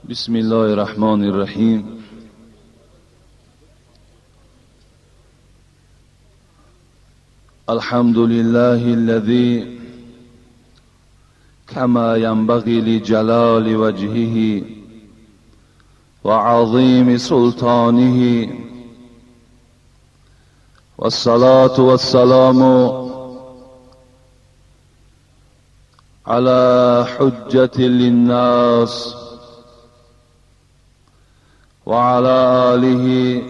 بسم الله الرحمن الرحیم. الحمد لله الذي كما ينبغي لجلال وجهه وعظيم سلطانه، والصلاة والسلام على حجة للناس وعلى آله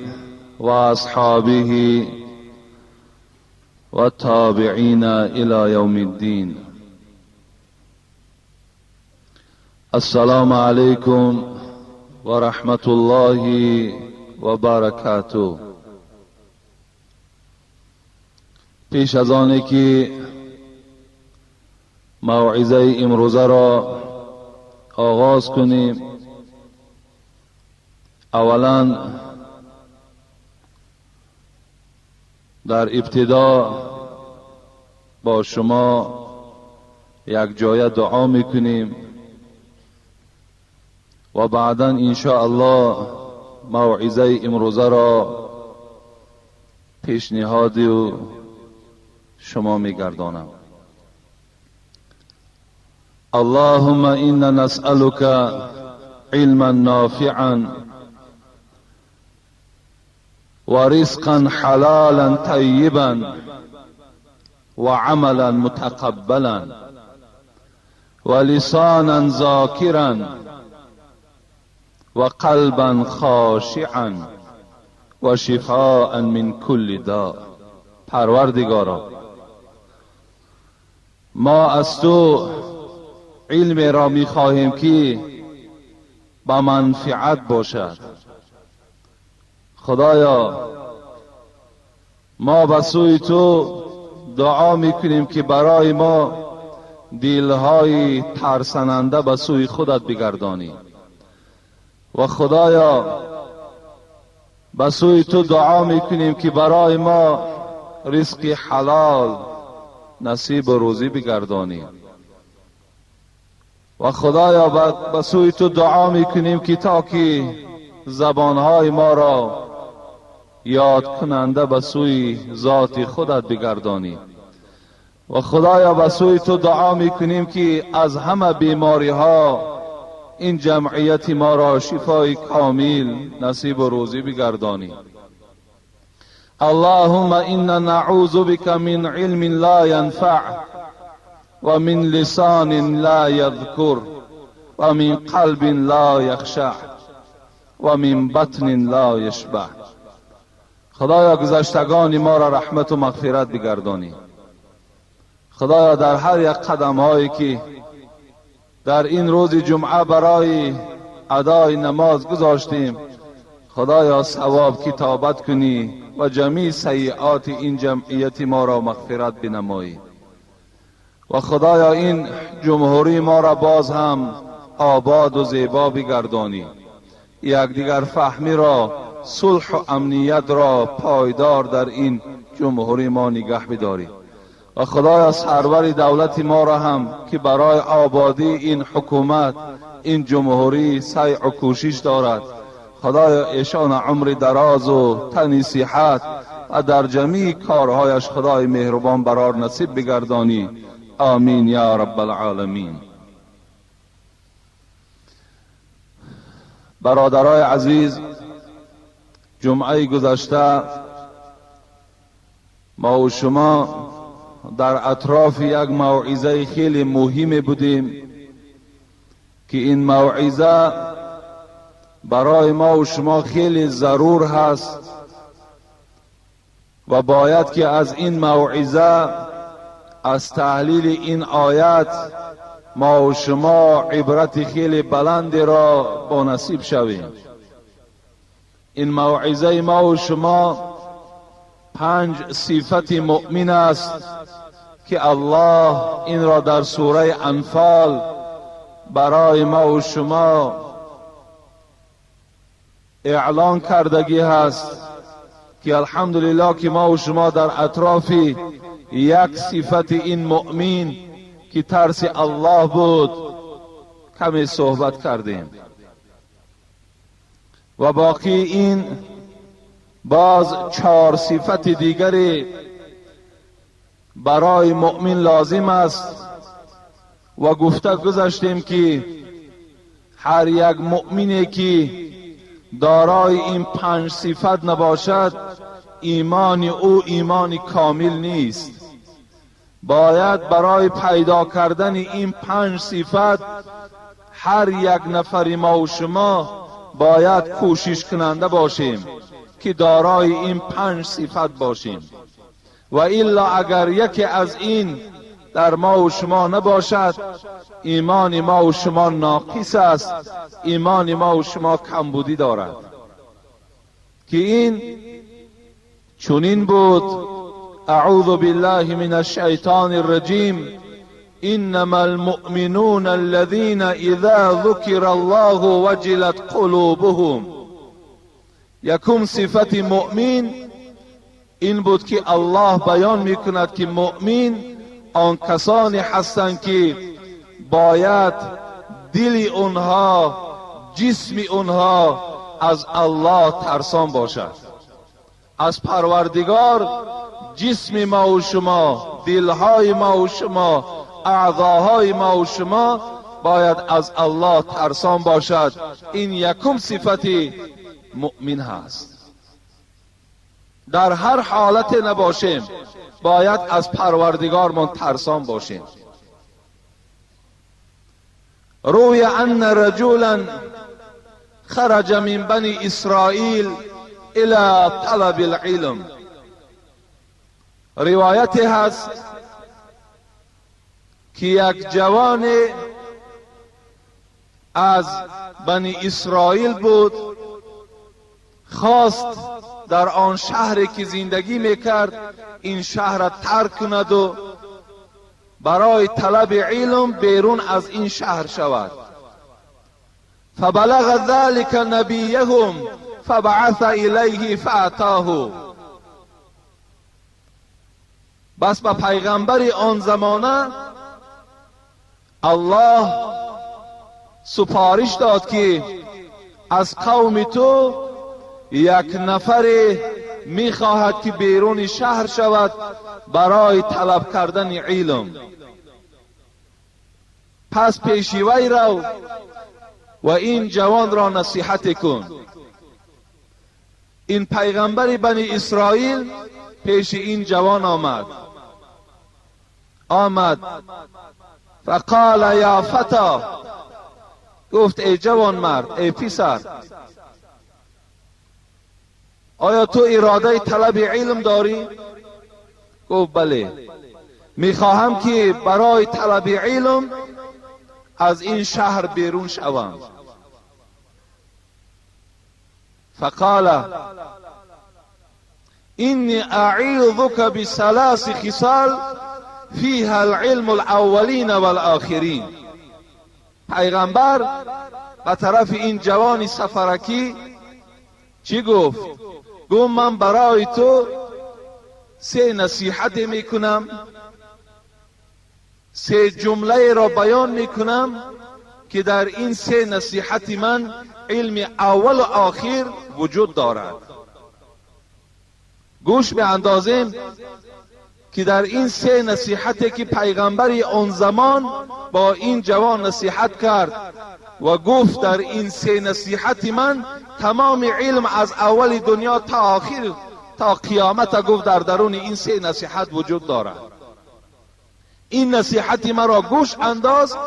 وأصحابه والتابعين إلى يوم الدين. السلام عليكم ورحمة الله وبركاته. پیش از آنی که موعظه امروزه را آغاز کنیم، اولا در ابتدا با شما یک جایه دعا میکنیم و بعدا انشاءالله موعظه امروزه را پیشنهاد شما میگردانم. اللهم إنا نسألك علما نافعا ورزقا حلالا طيبا وعملا متقبلا ولسانا ذاكرا وقلبا خاشعا وشفاء من كل داء. پروردگارا، ما از تو علم را میخواهیم که با منفعت باشد. خدایا، ما به سوی تو دعا میکنیم که برای ما دلهای ترسننده به سوی خودت بگردانی، و خدایا به سوی تو دعا میکنیم که برای ما رزق حلال نصیب و روزی بگردانی، و خدایا به سوی تو دعا میکنیم که تا که زبانهای ما را یاد کننده به سوی ذات خودت بگردانی، و خدایا به سوی تو دعا میکنیم که از همه بیماری ها این جمعیت ما را شفای کامل نصیب و روزی بگردانی. اللهم انا نعوذ بك من علم لا ينفع ومن لسان لا يذكر ومن قلب لا يخشع ومن بطن لا يشبع. خدایا گذشتگان ما را رحمت و مغفرت بگردانی. خدایا در هر یک قدم هایی که در این روز جمعه برای ادای نماز گذاشتیم، خدایا ثواب کتابت کنی و جمیع سیئات این جمعیت ما را مغفرت بنمایی، و خدایا این جمهوری ما را باز هم آباد و زیبا بگردانی، یکدیگر فهمی را، صلح و امنیت را پایدار در این جمهوری ما نگه بداری، و خدایا سرور دولت ما را هم که برای آبادی این حکومت، این جمهوری سعی و کوشش دارد، خدایا ایشان عمر دراز و تنی صحت و در جمیع کارهایش خدای مهربان برار نصیب بگردانی. آمین یا رب العالمین. برادرای عزیز، جمعه گذشته ما و شما در اطراف یک موعظه خیلی مهم بودیم که این موعظه برای ما و شما خیلی ضرور هست و باید که از این موعظه، از تحلیل این آیت ما و شما عبرت خیلی بلند را با نصیب شویم. این موعظه ما و شما 5 صفت مؤمن است که الله این را در سوره انفال برای ما و شما اعلان کردگی هست که الحمدلله که ما و شما در اطراف یک صفت این مؤمن که ترس الله بود کمی صحبت کردیم. و باقی این باز 4 صفت دیگری برای مؤمن لازم است و گفته گذشتیم که هر یک مؤمنی که دارای این 5 صفت نباشد ایمان او ایمان کامل نیست. باید برای پیدا کردن این 5 صفت هر یک نفر ما و شما باید کوشش کننده باشیم که دارای این 5 صفت باشیم، و الا اگر یکی از این در ما و شما نباشد ایمان ما و شما ناقص است، ایمان ما و شما کمبودی دارد. که این چنین بود: اعوذ بالله من الشیطان الرجیم، انما المؤمنون الذين اذا ذکر الله وجلت قلوبهم. یکم صفت مؤمن این بود که الله بیان میکند که مؤمن آن کسانی هستند که باید دل اونها، جسم اونها از الله ترسان باشد. از پروردگار جسم ما و شما، دلهای ما و شما، اعضاهای ما و شما باید از الله ترسان باشد. این یکم صفت مؤمن هست. در هر حالت نباشیم باید از پروردگارمان ترسان باشیم. روی ان رجلا خرج من بنی اسرائیل الى طلب العلم. روایت هست که یک جوان از بنی اسرائیل بود، خواست در آن شهری که زندگی میکرد این شهر را ترک کند و برای طلب علم بیرون از این شهر شود. فبلغ ذلك نبیهم فبعث الیه فاتاه. بس به پیغمبر آن زمانه الله سفارش داد که از قوم تو یک نفر میخواهد که بیرون شهر شود برای طلب کردن علم. پس پیش وی رو و این جوان را نصیحت کن. این پیغمبر بنی اسرائیل پیش این جوان آمد. فقال یا فتا، گفت ای جوان مرد، ای پسر، آیا تو اراده طلب علم داری؟ گفت بله، میخواهم که برای طلب علم از این شهر بیرون شوم. فقال اینی اعیذک بثلاث خصال فیها العلم الاولین والآخرین. پیغمبر به طرف این جوان سفرکی چی گفت؟ گفت من برای تو 3 نصیحت میکنم، 3 جمله را بیان میکنم که در این 3 نصیحت من علم اول و آخر وجود دارد. گوش به اندازیم که در این 3 نصیحتی که پیغمبر آن زمان با این جوان نصیحت کرد و گفت در این 3 نصیحت من تمام علم از اول دنیا تا آخر تا قیامت، گفت در درون این 3 نصیحت وجود دارد. این نصیحت مرا گوش انداز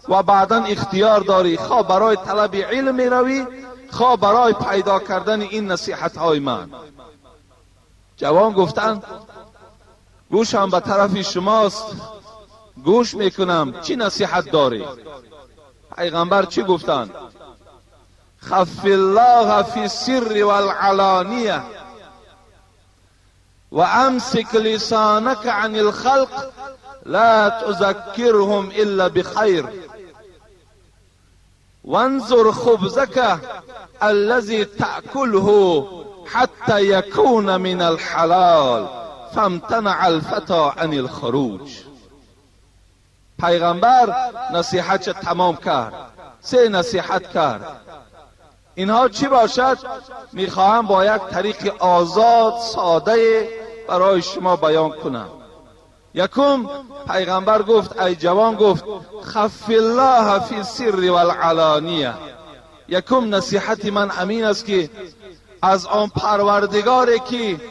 و بعدا اختیار داری، خواه برای طلب علم می روی، خواه برای پیدا کردن این نصیحت های من. جوان گفتند گوشم به طرف شماست، گوش میکنم، چی نصیحت داری؟ پیغمبر چی گفتند؟ خف الله فی السر والعلانیه و امسک لسانك عن الخلق لا تذكرهم الا بخير وانظر خبزك الذي تأكله حتى يكون من الحلال فامتنع الفتى عن الخروج. پیغمبر نصیحت تمام کرد، 3 نصیحت کرد. اینها چی باشد؟ میخواهم با یک طریق آزاد ساده برای شما بیان کنم. یکم، پیغمبر گفت ای جوان، گفت خف الله فی السر والعلانیه. یکم نصیحت من امین است که از آن پروردگاری که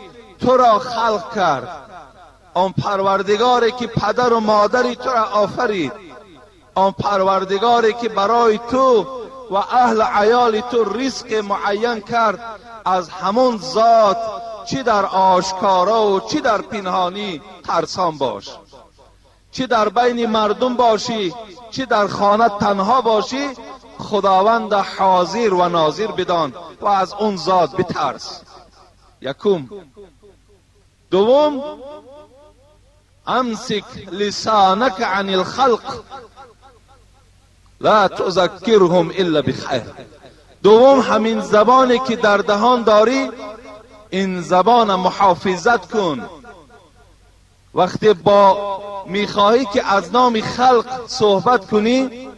تو را خلق کرد، آن پروردگاری که پدر و مادری تو را آفرید، آن پروردگاری که برای تو و اهل عیال تو رزق معین کرد، از همون ذات چی در آشکارا و چی در پنهانی ترسان باش. چی در بین مردم باشی، چی در خانه تنها باشی، خداوند حاضر و ناظر بدان و از اون ذات بترس. یکم. دوم، امسک لسانک عن الخلق لا تذکرهم الا بخیر. دوم، همین زبانی که در دهان داری، این زبان محافظت کن. وقتی با میخواهی که از نام خلق صحبت کنی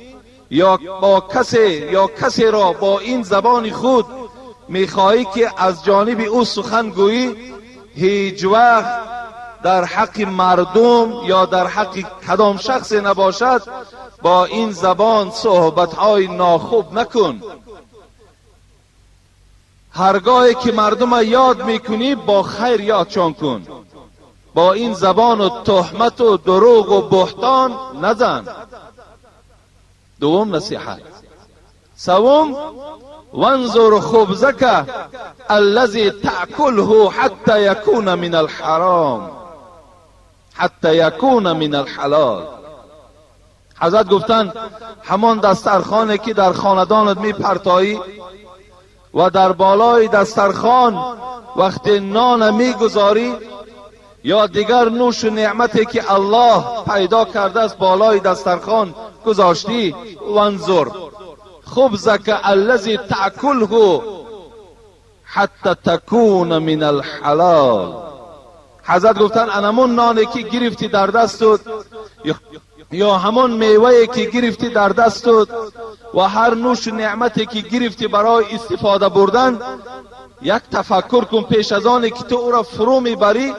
یا با کسی یا کسی را با این زبان خود میخواهی که از جانب او سخن گویی، هیچ وقت در حق مردم یا در حق کدام شخصی نباشد با این زبان صحبتهای ناخوب نکن. هرگاهی که مردم یاد میکنی با خیر یادشان کن، با این زبان و تهمت و دروغ و بهتان نزن. دوم نصیحت. سوم، وانظر خبزك الذي تأكله حتى يكون من الحرام حتى يكون من الحلال. حضرت گفتند همان دسترخوانی که در خاندانت میپرتایی و در بالای دسترخوان وقتی نان میگذاری یا دیگر نوش و نعمتی که الله پیدا کرده است بالای دسترخوان گذاشتی، وانظر خبزك الذي تأكله حتى تكون من الحلال. حضرت گفتن انمون نانی که گرفتی در دستت یا همون میوه که گرفتی در دستت و هر نوش نعمتی که گرفتی برای استفاده بردن، یک تفکر کن پیش از آنی که تو او را فرو میبری،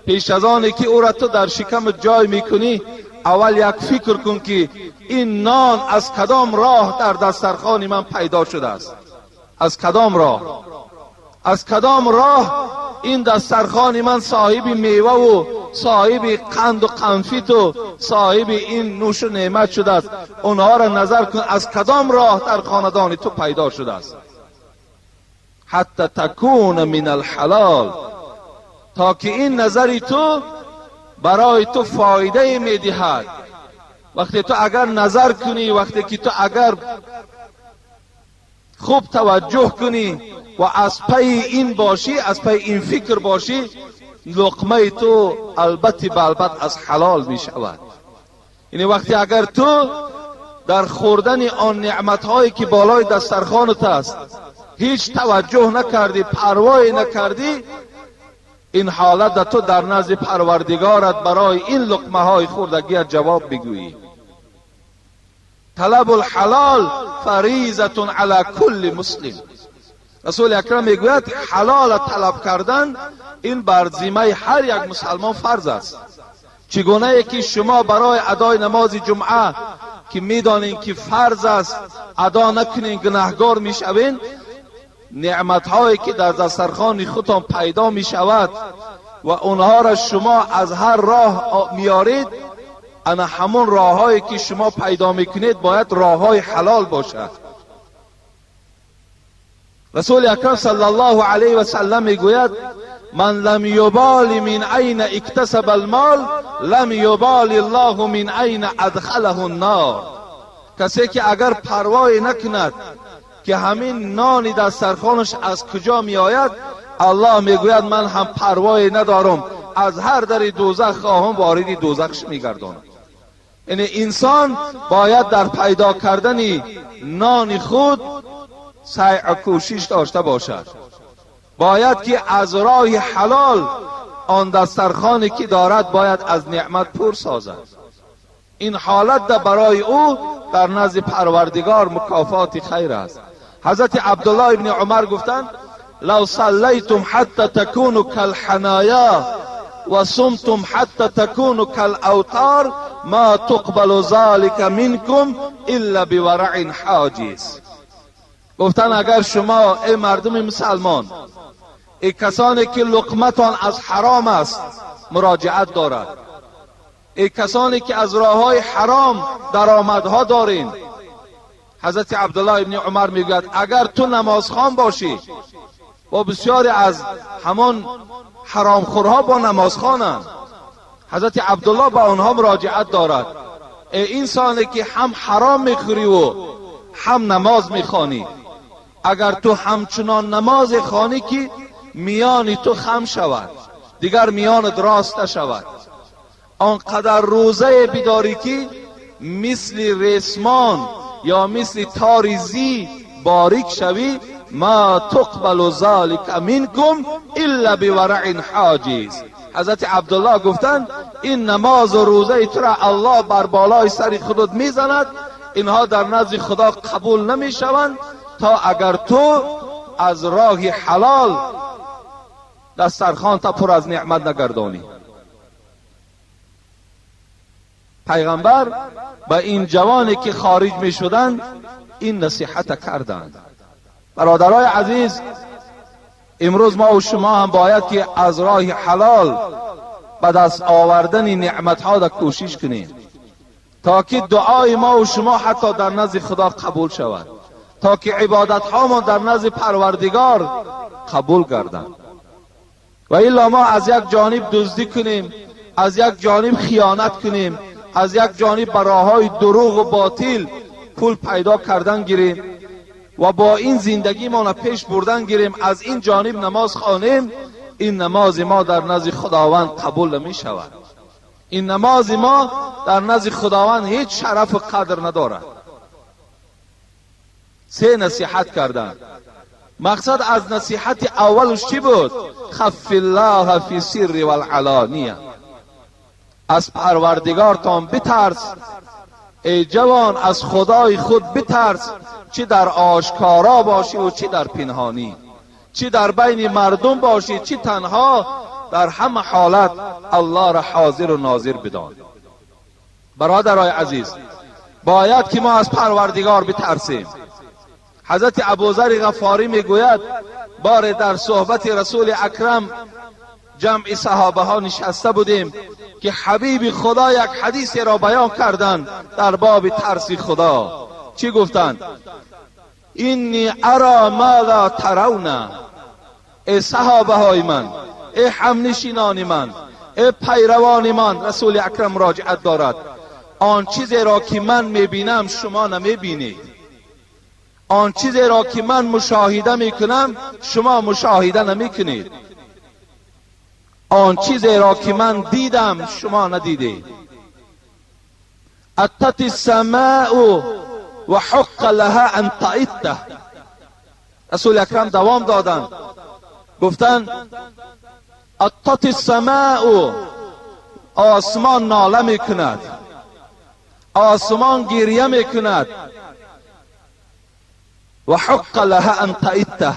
پیش از آنی که او را تو در شکم جای میکنی، اول یک فکر کن که این نان از کدام راه در دسترخوان من پیدا شده است، از کدام راه، از کدام راه این دسترخوان من صاحب میوه و صاحب قند و قنفیت و صاحب این نوش و نعمت شده است. اونها را نظر کن از کدام راه در خاندان تو پیدا شده است. حتی تکون من الحلال، تا که این نظری تو برای تو فایده میدهد. وقتی تو اگر نظر کنی، وقتی که تو اگر خوب توجه کنی و از پی این باشی، از پی این فکر باشی، لقمه تو البته بالبت از حلال می شود. یعنی وقتی اگر تو در خوردن آن نعمت هایی که بالای دسترخوانت است هیچ توجه نکردی، پروای نکردی، این حالت تو در نزد پروردگارت برای این لقمه های خوردگی جواب بگویی. طلب الحلال فریضة علی کل مسلم. رسول اکرم میگوید حلال طلب کردن این بر ذمه هر یک مسلمان فرض است. چگونه که شما برای ادای نماز جمعه که میدانین که فرض است ادا نکنین گناهگار میشوین، نعمت هایی که در دسترخوان خودتان پیدا می شود و اونها را شما از هر راه میارید، انا همون راههایی که شما پیدا میکنید باید راه های حلال باشد. رسول اکرم صلی الله علیه و سلم میگوید من لم یبال من این اکتسب المال لم یبال الله من این ادخله النار. کسی که اگر پروای نکند که همین نانی دسترخوانش از کجا می آید، الله میگوید من هم پروای ندارم، از هر در دوزخ خواهم وارد دوزخش میگردانم. یعنی انسان باید در پیدا کردن نان خود سعی و کوشش داشته باشد. باید که از راه حلال آن دسترخوانی که دارد باید از نعمت پر سازد. این حالت برای او در نزد پروردگار مکافات خیر است. حضرت عبدالله ابن عمر گفتند لو صلیتم حتی تکونوا کالحنایا و صمتم حتی تکونوا کالاوتار ما تقبل ذلك منکم الا بورع حاجز. گفتن اگر شما ای مردم مسلمان، ای کسانی که لقمتان از حرام است مراجعت دارد، ای کسانی که از راههای حرام درآمدها دارین، حضرت عبدالله ابن عمر میگوید اگر تو نمازخوان باشی، با بسیاری از همان حرامخورها با نمازخوانند، حضرت عبدالله با آنها مراجعت دارد، ای انسانی که هم حرام میخوری و هم نماز میخوانی، اگر تو همچنان نماز خوانی که میان تو خم شود، دیگر میانت راست نشود، آنقدر روزه بداری که مثل ریسمان یا مثل تاریزی باریک شوی، ما تقبل ذلك منکم الا بورع حاجز. حضرت عبدالله گفتند این نماز و روزه تو را الله بر بالای سر خودت میزند، اینها در نزد خدا قبول نمیشوند تا اگر تو از راه حلال دسترخوان تا پر از نعمت نگردانی. پیغمبر به این جوانی که خارج می شدند این نصیحت کردند. برادرای عزیز، امروز ما و شما هم باید که از راه حلال به دست آوردن نعمتها را کوشش کنیم تا که دعای ما و شما حتی در نزد خدا قبول شود، تا که عبادت ها ما در نزد پروردگار قبول گردند. و الا ما از یک جانب دزدی کنیم، از یک جانب خیانت کنیم، از یک جانب به راههای دروغ و باطل پول پیدا کردن گیریم و با این زندگی ما پیش بردن گیریم، از این جانب نماز خوانیم، این نماز ما در نزد خداوند قبول نمی شود. این نماز ما در نزد خداوند هیچ شرف و قدر ندارد. سه نصیحت کردن. مقصد از نصیحت اولش چی بود؟ خف الله فی سر والعلانیه. از پروردگارتان بترس ای جوان، از خدای خود بترس، چی در آشکارا باشی و چی در پنهانی، چی در بین مردم باشی چی تنها، در همه حالت الله را حاضر و ناظر بدان. برادرای عزیز، باید که ما از پروردگار بترسیم. حضرت ابوذر غفاری میگوید بار در صحبت رسول اکرم جمع صحابه ها نشسته بودیم که حبیب خدا یک حدیث را بیان کردند در باب ترس خدا. چی گفتند؟ اینی ارا ما لا ترون. ای صحابه های من، ای همنشینان من، ای پیروان من، رسول اکرم راجعت دارد، آن چیزی را که من میبینم شما نمیبینید، آن چیزی را که من مشاهده میکنم شما مشاهده نمیکنید، آن چیزی را که من دیدم شما ندیدید. اتت السماء و حق لها ان تعته. رسول اکرم دوام دادند، گفتند اتت السماء، آسمان ناله میکند، آسمان گریه میکند، و حق لها ان تعته.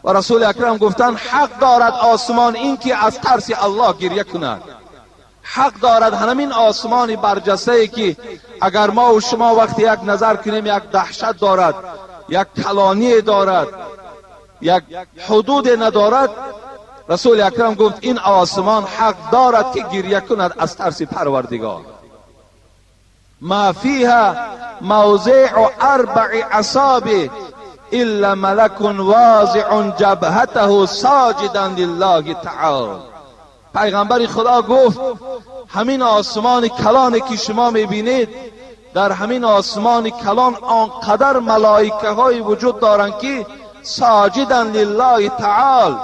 و رسول اکرم گفتند حق دارد آسمان این که از ترس الله گریه کند، حق دارد همین آسمان برجسته ای که اگر ما و شما وقتی یک نظر کنیم یک دهشت دارد، یک کلانی دارد، یک حدود ندارد. رسول اکرم گفت این آسمان حق دارد که گریه کند از ترس پروردگار. ما فیها موضع اربع اصابع الا ملک واضع جبهته ساجدا لله تعالی. پیغمبر خدا گفت همین آسمان کلانی که شما میبینید، در همین آسمان کلان آنقدر ملائکه های وجود دارند که ساجدا لله تعالی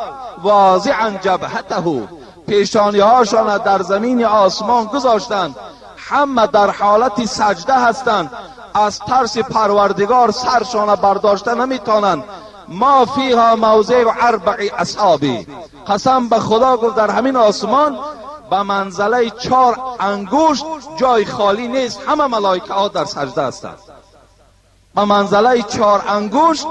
واضعا جبهته، پیشانی هاشان در زمین آسمان گذاشتند، همه در حالت سجده هستند، از ترس پروردگار سرشان برداشته نمیتونند. ما فیها موضع اربع اصابع، قسم به خدا گفت در همین آسمان به منزله 4 انگشت جای خالی نیست، همه ملائکه ها در سجده هستند. به منزله 4 انگشت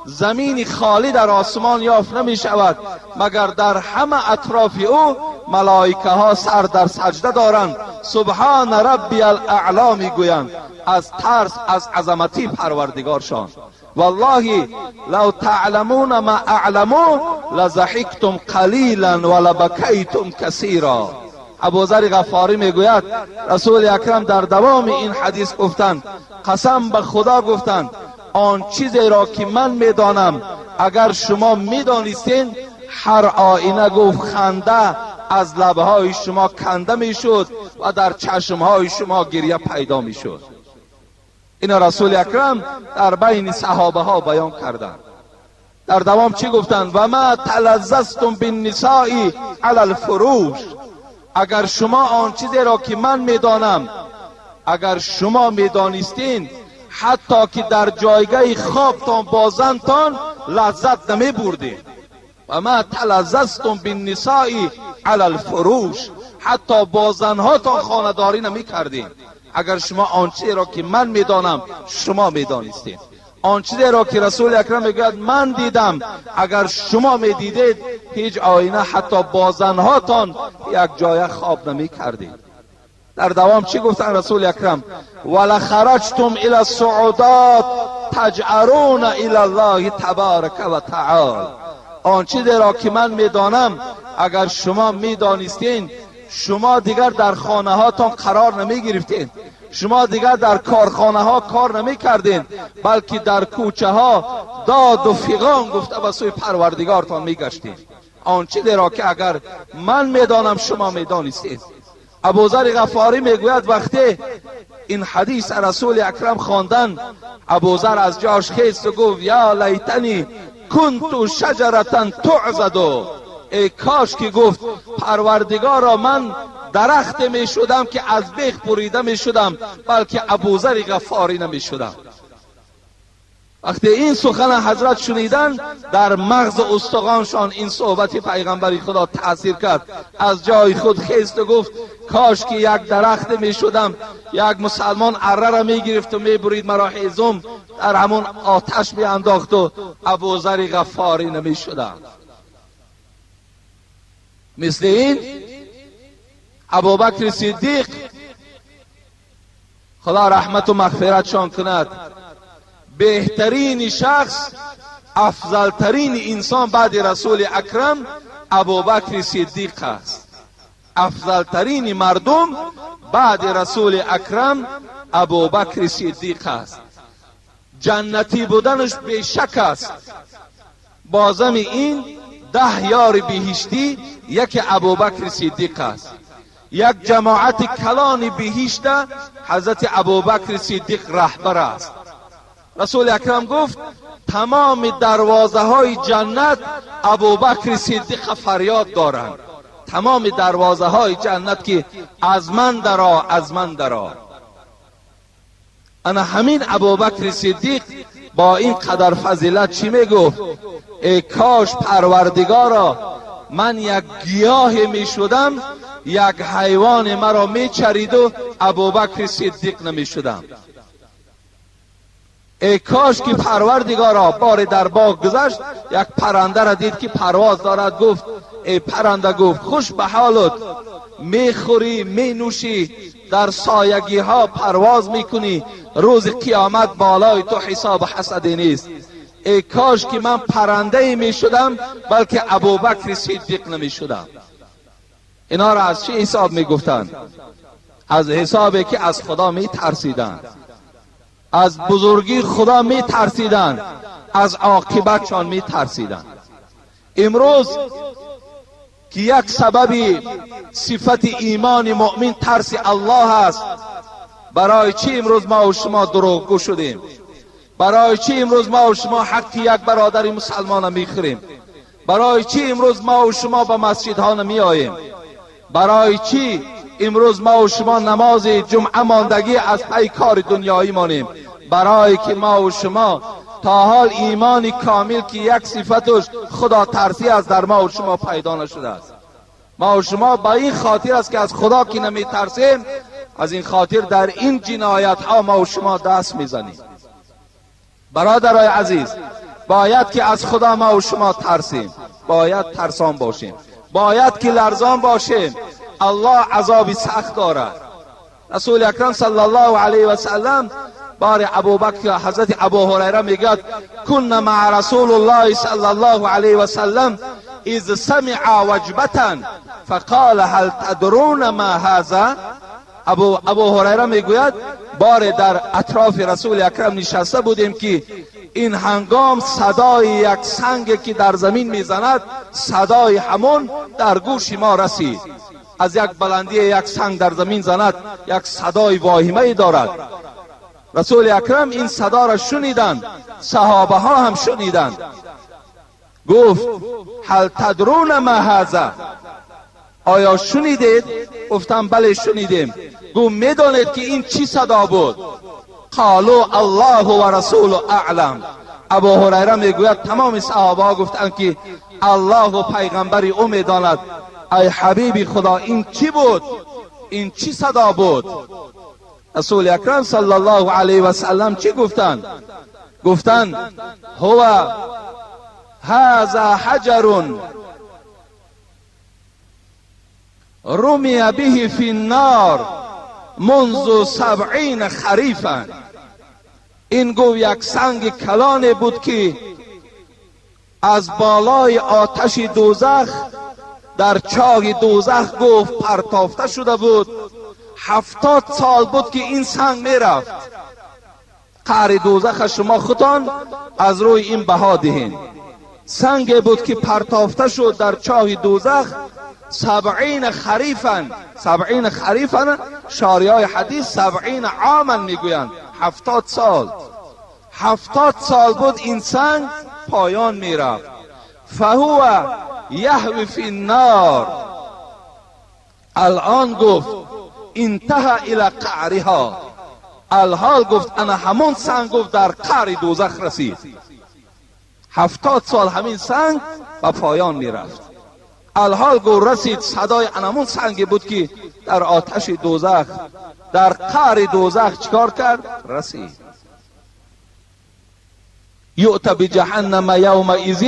زمین خالی در آسمان یافت نمی شود، مگر در همه اطراف او ملائکه ها سر در سجده دارند، سبحان ربی الاعلی می گویند از ترس از عظمتی پروردگارشان. والله لو تعلمون ما اعلم لضحکتم قلیلا ولبکیتم کثیرا. ابوذر غفاری میگوید رسول اکرم در دوام این حدیث گفتند، قسم به خدا گفتند آن چیزی را که من میدانم اگر شما میدانستین هر آینه گفت خنده از لبهای شما کنده میشد و در چشمهای شما گریه پیدا میشد. این رسول اکرم در بین صحابه ها بیان کردند. در دوام چی گفتند؟ و ما تلذذتم بالنساء علی الفروش. اگر شما آن چیزی را که من میدانم اگر شما میدانستین حتی که در جایگاه خوابتان با زنتان لذت نمی بردید. و ما تلذذتم بالنساء علی الفروش، حتی با زنهاتان خانه‌داری نمی کردید. اگر شما آن چیزی را که من میدانم شما میدانستید، آن چیزی را که رسول اکرم میگوید من دیدم اگر شما میدیدید هیچ آینه حتی با زنهاتان یک جای خواب نمی کردید. در دوام چی گفتن رسول اکرم؟ ولخرجتم الی الصعودات تجعرون الی الله تبارک و تعالی. آن چیزی را که من میدانم اگر شما میدانستین شما دیگر در خانه هاتان قرار نمی گرفتین، شما دیگر در کارخانه ها کار نمی کردین، بلکه در کوچه ها داد و فغان گفته به سوی پروردگارتان می گشتین. آن چیزی را که اگر من میدانم شما میدانستید. ابوذر غفاری میگوید وقتی این حدیث رسول اکرم خواندن ابوذر از جاش خیست و گفت یا لیتنی کنت شجرة تعضد. ای کاش که گفت پروردگارا من درخت می شدم که از بیخ بریده می شدم، بلکه ابوذر غفاری نمی شدم. وقتی این سخن حضرت شنیدن در مغز استخوانشان این صحبت پیغمبر خدا تاثیر کرد. از جای خود خیست و گفت کاش که یک درخت می شدم، یک مسلمان اره را می گرفت و می برید مرا هیزم در همون آتش می انداخت و ابوذر غفاری نمی شدم. مثل این ابوبکر صدیق خدا رحمت و مغفرتشان کند، بهترین شخص، افضلترین انسان بعد رسول اکرم ابوبکر صدیق است. افضلترین مردم بعد رسول اکرم ابوبکر صدیق است. جنتی بودنش بیشک است. بازم این 10 یار بهشتی یکی ابوبکر صدیق است. یک جماعت کلان بهشت حضرت ابوبکر صدیق رهبر است. رسول اکرم گفت تمام دروازه های جنت ابوبکر صدیق فریاد دارند. تمام دروازه های جنت که از من درا، از من درا. انا همین ابوبکر صدیق با این قدر فضیلت چی میگفت؟ ای کاش پروردگارا من یک گیاه می شدم، یک حیوان مرا می چرید و ابوبکر صدیق نمی شدم. ای کاش که پروردگارا بار در باغ گذشت یک پرنده را دید که پرواز دارد، گفت ای پرنده، گفت خوش به حالت، میخوری مینوشی، در سایگی ها پرواز میکنی، روز قیامت بالای تو حساب حسدی نیست. ای کاش که من پرنده می شدم بلکه ابوبکر صدیق نمی شدم. اینا را از چه حساب می گفتند؟ از حسابی که از خدا می ترسیدند، از بزرگی خدا می ترسیدند، از عاقبتشان می ترسیدند. امروز که یک سبب صفت ایمان مؤمن ترس الله است، برای چی امروز ما و شما دروغگو شدیم؟ برای چی امروز ما و شما حق یک برادر مسلمان میخوریم؟ برای چی امروز ما و شما به مسجدها نمی آییم؟ برای چی امروز ما و شما نماز جمعه ماندگی از پی کار دنیایی مانیم؟ برای که ما و شما تا حال ایمان کامل که یک صفتش خدا ترسی از در ما و شما پیدا نشده است. ما و شما با این خاطر است که از خدا که نمی ترسیم، از این خاطر در این جنایت ها ما و شما دست میزنیم. برادرای عزیز، باید که از خدا ما و شما ترسیم، باید ترسان باشیم، باید که لرزان باشیم. الله عذاب سخت دارد. رسول اکرم صلی الله علیه و سلم بار ابوبکر حضرت ابو هریره میگوید کن مع رسول الله صلی الله علیه و سلم اذ سمع وجبة فقال هل تدرون ما هذا. ابو هریره میگوید بار در اطراف رسول اکرم نشسته بودیم که این هنگام صدای یک سنگ که در زمین میزند، صدای همون در گوش ما رسید. از یک بلندی یک سنگ در زمین زند، یک صدای واهمه ای دارد. رسول اکرم این صدا را شنیدند، صحابه ها هم شنیدند. گفت هل تدرون ما هذا، آیا شنیدید؟ گفتم بله شنیدیم. گفت میدانید که این چی صدا بود؟ قالوا الله و رسول اعلم. ابو هریره میگوید تمام صحابه ها گفتند که الله و پیغمبر او میداند. ای حبیب خدا، این چی بود؟ این چی صدا بود؟ رسول اکرم صلی الله علیه و سلم چی گفتند؟ گفتند هو هذا حجر رمی به فی النار منذ 70 خریفا. این گو یک سنگ کلان بود که از بالای آتش دوزخ در چاه دوزخ گفت پرتافته شده بود. 70 سال بود که این سنگ میرفت. قعر دوزخ شما خودتان از روی این بها دهین. سنگ بود که پرتافته شد در چاه دوزخ 70 خریفا. 70 خریفا شاریای حدیث 70 عاما میگویند، 70 سال. 70 سال بود این سنگ پایان میرفت. فهو یهوی فی النار. الان گفت انتهى الى قعرها. الحال گفت انا همون سنگ گفت در قعر دوزخ رسید. 70 سال همین سنگ به پایان میرفت. الحال گفت رسید، صدای انمون سنگی بود که در آتش دوزخ در قعر دوزخ چکار کرد؟ رسید. یؤت بجهنم یومئذ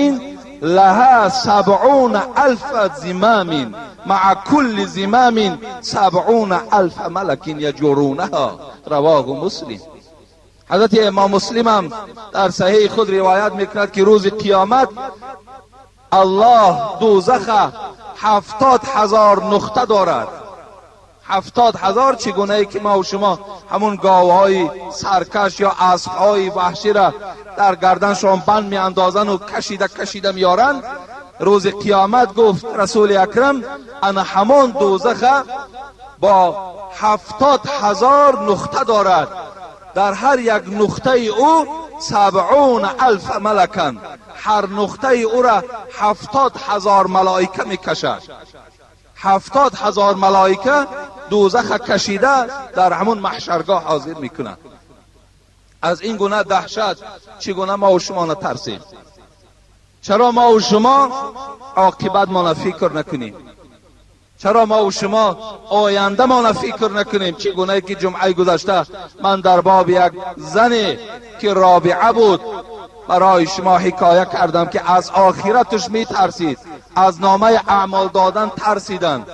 لها 70,000 زمام مع كل زمام 70,000 ملک یجرونها. رواه مسلم. حضرت امام مسلم هم در صحیح خود روایت میکند که روز قیامت الله دوزخ 70,000 نقطه دارد. 70,000 چگونه ای که ما و شما همون گاوهای سرکش یا اسبهای وحشی را در گردنشان بند می اندازن و کشیده کشیده میارن. روز قیامت گفت رسول اکرم انا همان دوزخ با 70,000 نقطه دارد، در هر یک نقطه او 70,000 ملکن. هر نقطه او را 70,000 ملائکه میکشد. 70,000 ملائکه دوزخ کشیده در همون محشرگاه حاضر میکنند. از این گونه دهشت چگونه ما و شما نترسیم؟ چرا ما و شما عاقبت ما فکر نکنیم؟ چرا ما و شما آینده ما فکر نکنیم؟ چگونه که جمعه گذشته من در باب یک زنی که رابعه بود برای شما حکایه کردم که از آخرتش میترسید، از نامه اعمال دادن ترسیدن،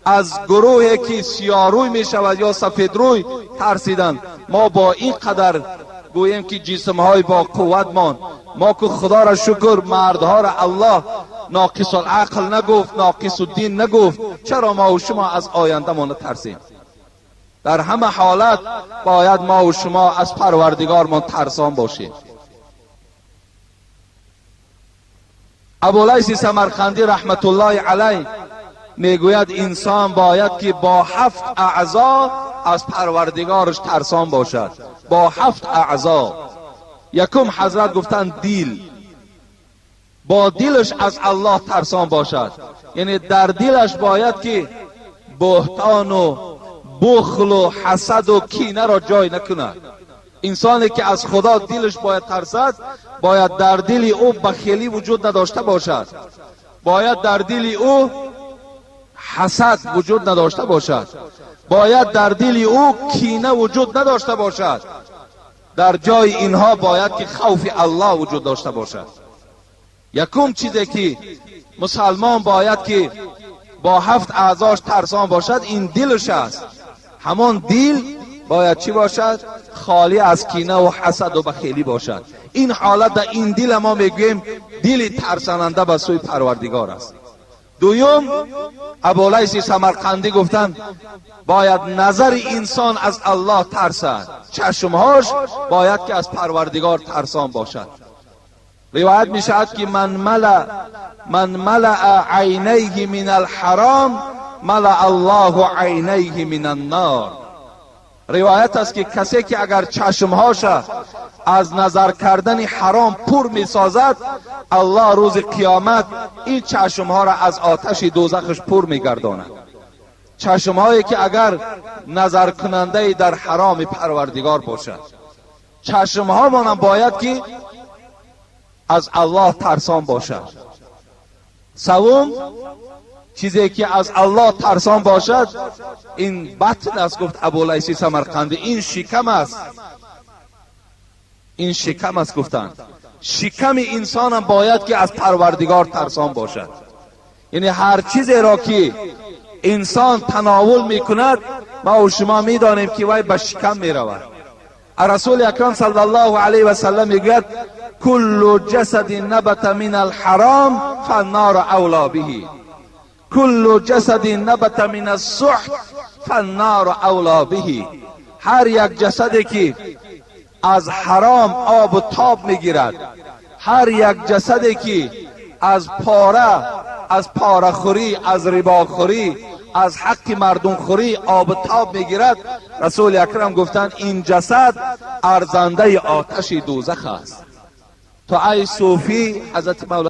از گروهی که سیاروی میشود یا سفیدروی ترسیدن. ما با این قدر گوییم که جسمهای با قوت مان، ما که خدا را شکر مردها را الله ناقص العقل نگفت، ناقص الدین نگفت، چرا ما و شما از آینده ما نترسیم؟ در همه حالت باید ما و شما از پروردگار ما ترسان باشیم. ابولیث سمرقندی رحمت الله علیه میگوید انسان باید که با 7 اعضا از پروردگارش ترسان باشد. با 7 اعضا. یکم حضرت گفتن دل، با دلش از الله ترسان باشد، یعنی در دلش باید که بهتان و بخل و حسد و کینه را جای نکند. انسانی که از خدا دلش باید ترسد، باید در دل او بخیلی وجود نداشته باشد، باید در دل او حسد وجود نداشته باشد، باید در دل او کینه وجود نداشته باشد. Дар ҷои инҳо бояд ки хавфи Аллоҳ вуҷуд дошта бошад. Якум чизе ки мусалмон бояд ки бо ҳафт аъзош тарсон бошад, ин дилаш аст. Ҳамон дил бояд чӣ бошад? Холӣ аз кина ва ҳасаду бахелӣ бошад. Ин ҳолат дар ин дила мо мегӯем дили тарсананда ба сӯи Парвардигор аст. Дуюм, Абулайси Самарқандӣ гуфтанд, бояд назари инсон аз Аллоҳ тарсад, чашмҳош бояд ки аз Парвардигор тарсон бошад. Ривоят мешавад ки ман малаа айнайҳи мин алҳаром малаа Аллоҳу айнайҳи мин аннор. Ривоят аст ки касе ки агар чашмҳоша аз назар кардани ҳаром пур месозад, Аллоҳ рӯзи қиёмат ин чашмҳоро аз оташи дӯзахаш пур мегардонад. Чашмҳое ки агар назаркунандаи дар ҳароми Парвардигор бошад, чашмҳомонам бояд ки аз Аллоҳ тарсон бошад. Севум чизе ки аз Аллоҳ тарсон бошад, ин батн аст, гуфт Абулайси Самарқандӣ, ин шикам аст. Ин шикам аст, гуфтанд. Шиками инсонам бояд ки аз Парвардигор тарсон бошад. Яъне ҳар чизеро ки инсон тановул мекунад, ма у шумо медонем ки вай ба шикам меравад. Расули акрам саллаллоҳу алайҳи васаллам мегӯяд: куллу ҷасадин набата мин алҳаром фаннору авло биҳи, куллу ҷасадин набата мин ассуҳт фаннору авло биҳи. Ҳар як ҷасаде ки аз ҳаром обу тоб мегирад, ҳар як ҷасаде ки аз пора, аз порахӯрӣ, аз рибохӯрӣ, аз ҳаққи мардумхӯрӣ обу тоб мегирад, Расули акрам гуфтанд, ин ҷасад арзандаи оташи дӯзах аст. То ай сӯфӣ, ҳазрати мавло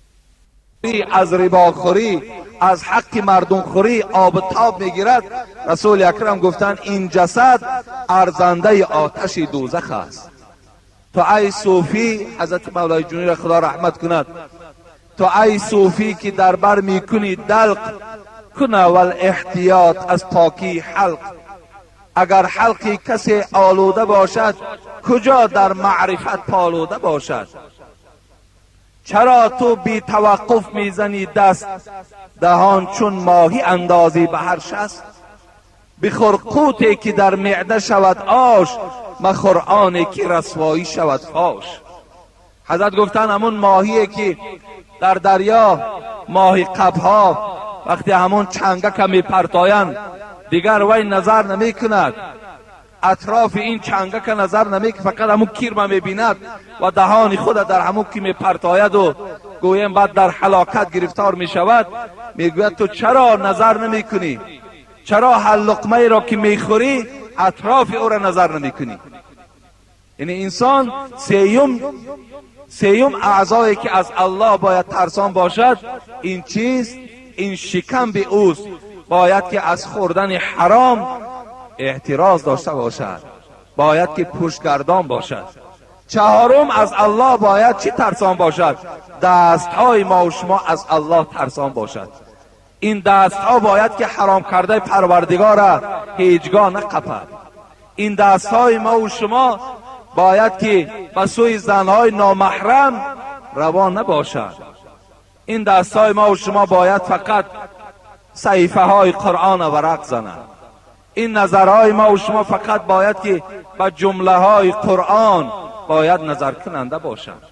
аз рибохӯрӣ, аз ҳаққи мардумхӯрӣ обу тоб мегирад, Расули акрам гуфтанд, ин ҷасад арзандаи оташи дӯзах аст. То ай сӯфӣ, ҳазрати мавлои ҷунира худо раҳмат кунад, то ай сӯфӣ ки дар бар мекунӣ далқ, кун аввал эҳтиёт аз покии ҳалқ. Агар ҳалқи касе олуда бошад, куҷо дар маърифат полуда бошад? Чаро ту бетаваққуф мезанӣ даст, даҳон чун моҳӣ андозӣ ба ҳар шаст? Бихӯр қуте ки дар меъда шавад ош, махӯр оне ки расвоӣ шавад фош. Ҳазрат гуфтанд, ҳамун моҳие ки дар дарё моҳи қабҳо вақте ҳамун чангака мепартоянд, дигар вай назар намекунад, атрофи ин чангака назар намекунад, фақат ҳамун кирма мебинад ва даҳони худа дар ҳамун ки мепартояду гӯем баъд дар ҳалокат гирифтор мешавад. Мегӯяд, ту чаро назар намекунӣ? Чаро ҳар луқмаеро ки мехӯрӣ атрофи ӯро назар намекунӣ? Яъне инсон сеюм аъзое ки аз Аллоҳ бояд тарсон бошад, ин чиз, ин шикам би ӯст. Бояд ки аз хӯрдани ҳаром эҳтироз дошта бошад, бояд ки пуштгардон бошад. Чаҳорум, аз Аллоҳ бояд чӣ тарсон бошад? Дастҳои мо ва шумо аз Аллоҳ тарсон бошад. Ин дастҳо бояд ки ҳаром кардаи Парвардигора ҳеҷгоҳ нақапад. Ин дастҳои мо ва шумо бояд ки ба сӯи занҳои номаҳрам равон набошад. Ин дастҳои мо ва шумо бояд фақат саҳифаҳои Қуръона варақ занад. Ин назарҳои мо ва шумо фақат бояд ки ба ҷумлаҳои Қуръон бояд назаркунанда бошад.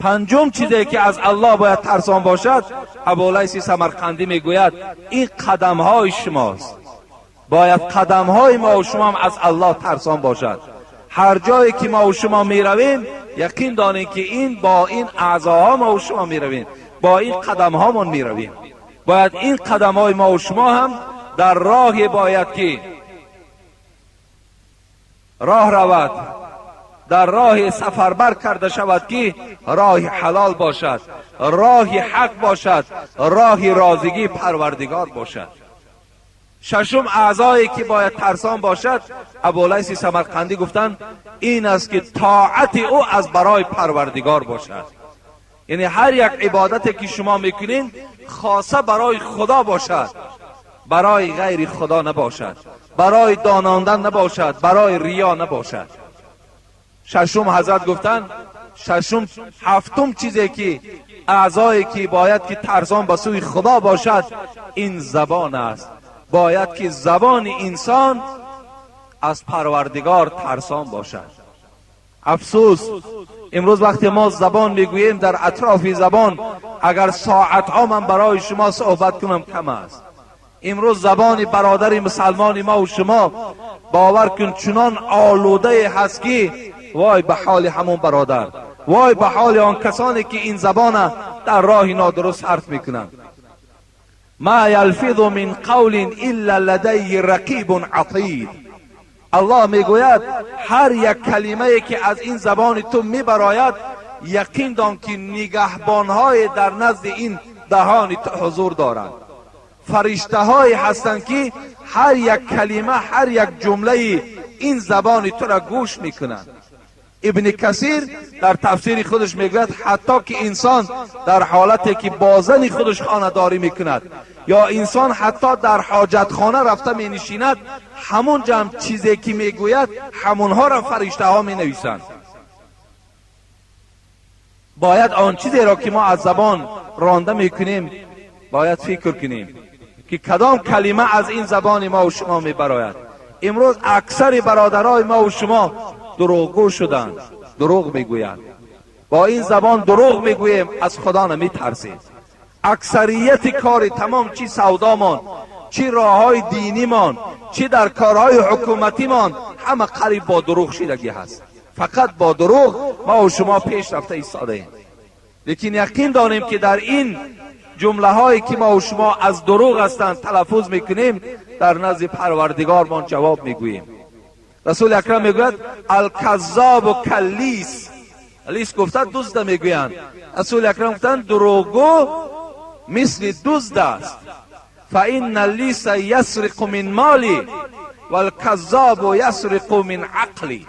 Панҷум чизе ки аз Аллоҳ бояд тарсон бошад, Абулайси Самарқандӣ мегӯяд, ин қадамҳои шумост. Бояд қадамҳои мо ва шумо аз Аллоҳ тарсон бошад. Ҳар ҷое ки мо ва шумо меравем, яқин донем ки ин бо ин аъзоҳо мо ва шумо меравем, бо ин қадамҳомон меравем. Бояд ин қадамҳои мо ва шумо ҳам дар роҳе бояд ки роҳ равад, дар роҳи сафарбар карда шавад ки роҳи ҳалол бошад, роҳи ҳақ бошад, роҳи розигии Парвардигор бошад. Шашум аъзое ки бояд тарсон бошад, Абулайси Самарқандӣ гуфтанд, ин аст ки тоати ӯ аз барои Парвардигор бошад. Яъне ҳар як ибодате ки шумо мекунед, хоса барои Худо бошад, барои ғайри Худо набошад, барои донондан набошад, барои риё набошад. Шашум ҳазрат гуфтанд, шашум, ҳафтум чизе ки аъзое ки бояд ки тарсон ба сӯи Худо бошад, ин забон аст. Бояд ки забони инсон аз Парвардигор тарсон бошад. Афсӯс, имрӯз вақте мо забон мегӯем, дар атрофи забон агар соатҳо ман барои шумо суҳбат кунам, кам аст. Имрӯз забони бародари мусалмони мо ва шумо, бовар кун, чунон олудае ҳаст ки вой ба ҳоли ҳамон бародар, вой ба ҳоли он касоне ки ин забона дар роҳи нодуруст сарф мекунанд. Ма ялфизу мин қавлин илла ладайҳи рақибун атид. Аллоҳ мегӯяд, ҳар як калимае ки аз ин забони ту мебарояд, яқин дон ки нигаҳбонҳое дар назди ин даҳони ту ҳузур доранд, фариштаҳое ҳастанд ки ҳар як калима, ҳар як ҷумлаи ин забони тура гӯш мекунанд. Ибни Касир дар тафсири худаш мегӯяд, ҳатто ки инсон дар ҳолате ки бо зани худаш хонадорӣ мекунад ё инсон ҳатто дар ҳоҷатхона рафта менишинад, ҳамон ҷамъ чизе ки мегӯяд, ҳамонҳоро фариштаҳо менависанд. Бояд он чизеро ки мо аз забон ронда мекунем, бояд фикр кунем ки кадом калима аз ин забони мо ва шумо мебарояд. Имрӯз аксари бародарои мо ва шумо дурӯғгӯ шуданд, дурӯғ мегӯянд. Бо ин забон дурӯғ мегӯем, аз Худо намитарсем. Аксарияти кори тамом, чӣ савдомон, чӣ роҳҳои динимон, чӣ дар корҳои ҳукуматимон, ҳама қариб бо дурӯғ шидагӣ ҳаст. Фақат бо дурӯғ мо ва шумо пеш рафта истодаем. Лекин яқин донем ки дар ин ҷумлаҳое ки мо ва шумо аз дурӯғ ҳастанд талаффуз мекунем, дар назди Парвардигормон ҷавоб мегӯем. Расули Акрам мегӯяд: алказзобу каллис. Лис гуфта дузда мегӯянд. Расули Акрам гуфтанд, дурӯғгӯ мисли дузд аст. Фаинна лиса ясриқу мин моли валказзобу ясриқу мин ақли.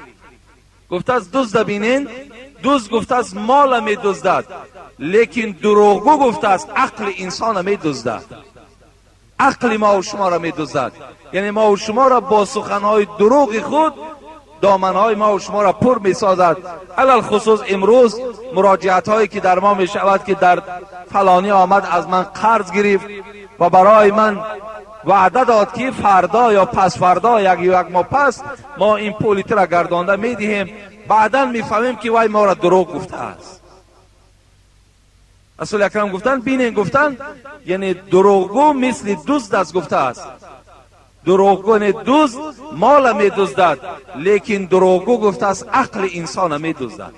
Гуфтааст, дузда бинен, дузд, гуфтааст, мола медуздад, лекин дурӯғгӯ, гуфтааст, ақли инсона медуздад, ақли мо шуморо медуздад. Яъне мо шуморо бо суханҳои дурӯғи худ доманҳои мо шуморо пур месозад. Алалхусус имрӯз муроҷиатҳое ки дар мо мешавад ки дар фалонӣ омад, аз ман қарз гирифт ва барои ман ваъда дод ки фардо ё пасфардо, як ё як моҳ пас мо ин пули тура гардонда медиҳем. Баъдан мефаҳмем ки вай моро дурӯғ гуфтааст. Расули Акрам гуфтанд, бинен, гуфтанд, яъне дурӯғгӯ мисли дузд аст. Гуфтааст, дурӯғгӯ, яъне дузд мола медуздад, лекин дурӯғгӯ, гуфтааст, ақли инсона медуздад.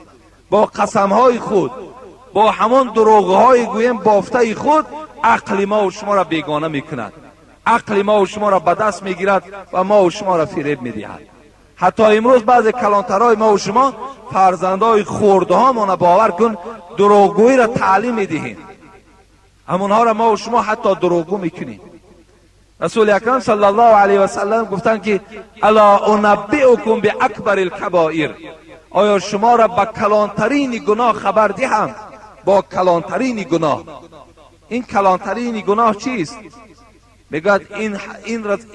Бо қасамҳои худ, бо ҳамон дурӯғҳои гӯем бофтаи худ ақли мову шуморо бегона мекунад, ақли мову шуморо ба даст мегирад ва мову шуморо фиреб медиҳад. Ҳатто имрӯз баъзе калонтарҳои мову шумо фарзандои хурдҳомона, бовар кун, дурӯғгӯиро таълим медиҳем. Ҳамонҳоро мову шумо ҳатто дурӯғгӯ мекунем. Расули Акрам саллаллоҳу алайҳи васаллам гуфтанд ки ала унаббиукум биакбари лкабоир, оё шуморо ба калонтарини гуноҳ хабар диҳам? Бо калонтарини гуноҳ. Ин калонтарини гуноҳ чист? Мегӯяд,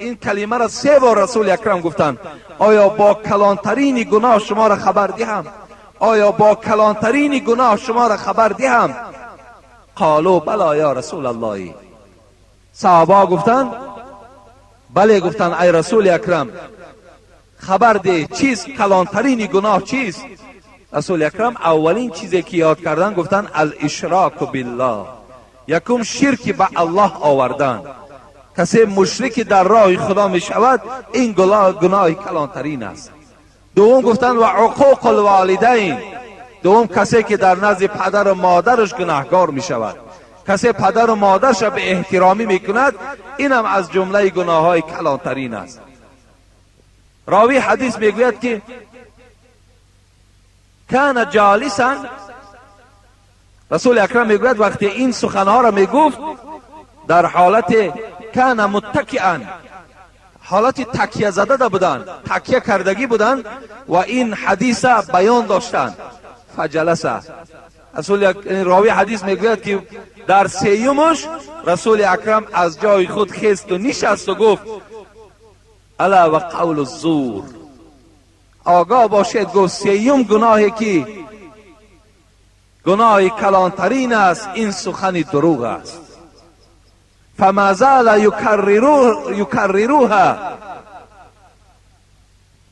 ин калимаро се бор Расули Акрам гуфтанд: оё бо калонтарини гуноҳ шуморо хабар диҳам? Оё бо калонтарини гуноҳ шуморо хабар диҳам? Қолу бало ё Расулаллоҳи. Саҳобаҳо гуфтанд, бале, гуфтанд, ай Расули Акрам, хабар деҳ, чист калонтарини гуноҳ, чист? Расули Акрам аввалин чизе ки ёд кардан, гуфтанд: алишроку биллоҳ, якум ширки ба Аллоҳ овардан. Касе мушрики дар роҳи Худо мешавад, ин гуноҳи калонтарин аст. Дуввум гуфтанд: ва уқуқу лволидайн. Дуввум, касе ки дар назди падару модараш гунаҳгор мешавад, касе падару модарша ба эҳтиромӣ мекунад, инам аз ҷумлаи гуноҳҳои калонтарин аст. Ровии ҳадис мегӯяд ки кана ҷолисан, Расули Акрам мегӯяд, вақте ин суханҳоро мегуфт, дар ҳолати кана муттакиан, ҳолати такя задада буданд, такя кардагӣ буданд ва ин ҳадиса баён доштанд. Фаҷаласа. Ровии ҳадис мегӯяд ки дар сеюмаш Расули Акрам аз ҷои худ хесту нишасту гуфт: ала ва қавлу зур. آگاه باشید، گفت سیوم گناهی که گناه کلانترین است این سخن دروغ است. فما زال یکرروها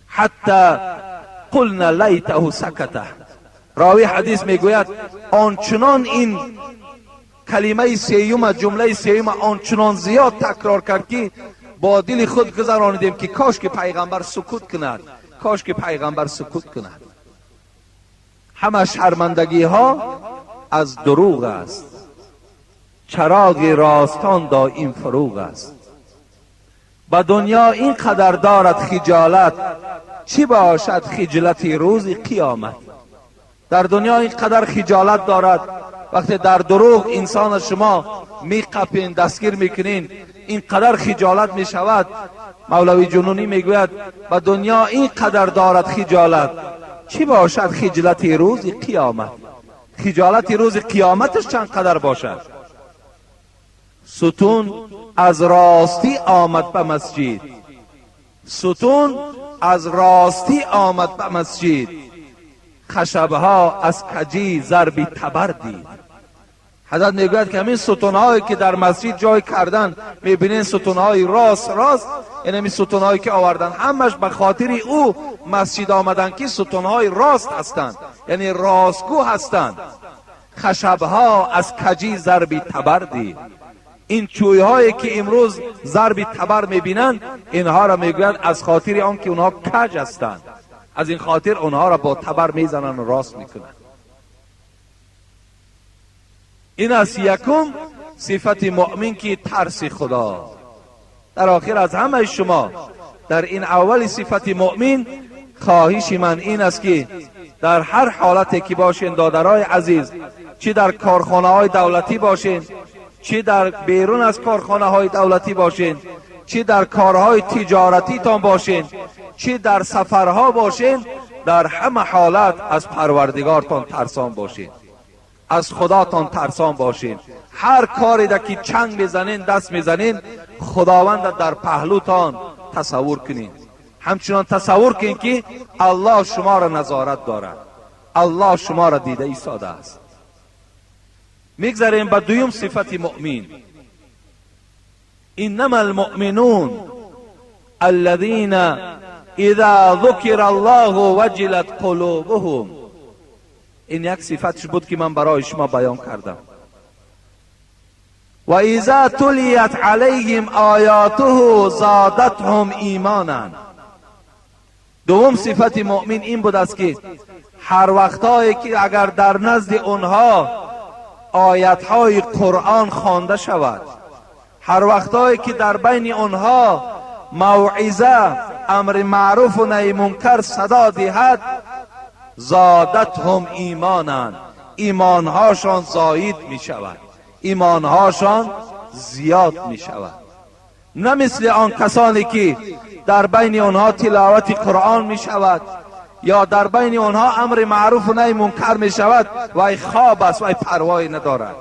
حتی قلنا لیته سکته. راوی حدیث میگوید آنچنان این کلمه سیوم، جمله سیوم آنچنان زیاد تکرار کرد که با دل خود گذرانیدیم که کاش که پیغمبر سکوت کند، کاش که پیغمبر سکوت کند. همه شرمندگی ها از دروغ است، چراغ راستان دایم فروغ است. به دنیا این قدر دارد خجالت، چی باشد خجلت روز قیامت. در دنیا این قدر خجالت دارد، وقتی در دروغ انسان شما میقپین، دستگیر میکنین، این قدر خجالت میشود. مولوی جنونی میگوید به دنیا این قدر دارد خجالت، چی باشد خجلت روز قیامت. خجالت روز قیامتش چند قدر باشد. ستون از راستی آمد به مسجد، ستون از راستی آمد به مسجد، خشبها از کجی ضربی تبر دید. حضرت میگوید که همین ستونهایی که در مسجد جای کردن، میبینین ستونهای راست راست، یعنی همین ستونهایی که آوردن همش به خاطر او مسجد آمدن که ستونهای راست هستند، یعنی راستگو هستند. خشبها از کجی ضربی تبر دید. این چویهایی که امروز ضربی تبر میبینند، اینها را میگویند از خاطر آن که اونها کج هستند، از این خاطر اونها را با تبر میزنند و راست میکنند. این است یکم صفت مؤمن که ترس خدا. در آخر از همه شما در این اول صفت مؤمن خواهش من این است که در هر حالتی که باشین دادرای عزیز، چی در کارخانه های دولتی باشین، چی در بیرون از کارخانه های دولتی باشین، چی در کارهای تجارتی تان باشین، چی در سفرها باشین، در همه حالت از پروردگارتان ترسان باشین، از خداتان ترسان باشین. هر کاری در که چنگ میزنین، دست میزنین، خداوند در پهلوتان تصور کنین. همچنان تصور کنین که الله شما را نظارت دارد، الله شما را دیده ایستاده است. میگذریم به دویم صفت مؤمن. انما المؤمنون الذين اذا ذکر الله وجلت قلوبهم. این یک صفتش بود که من برای شما بیان کردم. و اذا تلیت علیهم آیاته زادتهم ایمانا. دوم صفت مؤمن این بود است که هر وقتایی که اگر در نزد اونها آیتهای قرآن خوانده شود، هر وقتایی که در بین آنها موعظه، امر معروف و نهی منکر صدا دهد، زادتهم ایمانا، ایمانهاشان زاید می شود، ایمانهاشان زیاد می شود. نه مثل آن کسانی که در بین آنها تلاوت قرآن می شود یا در بین آنها امر معروف و نهی منکر می شود، وای خواب است، وای پروای ندارد،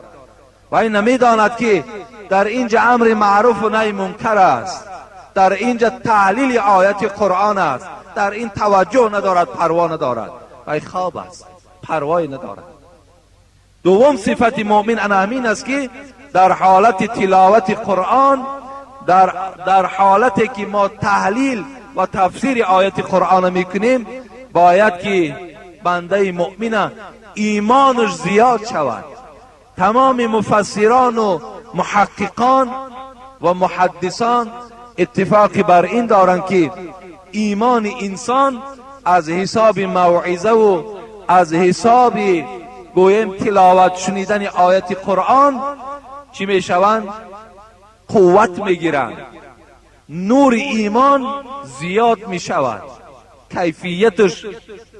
وای نمیداند که در اینجا امر معروف و نهی منکر است، در اینجا تحلیل آیت قرآن است، در این توجه ندارد، پروا ندارد، وای خواب است، پروای ندارد. دوم صفت مؤمن همین است که در حالت تلاوت قرآن، در حالتی که ما تحلیل و تفسیر آیت قرآن میکنیم، باید که بنده مؤمن ایمانش زیاد شود. تمام مفسران و محققان و محدثان اتفاق بر این دارند که ایمان انسان از حساب موعظه و از حساب گویم تلاوت شنیدن آیت قرآن چی میشوند؟ قوت میگیرند، نور ایمان زیاد میشود، کیفیتش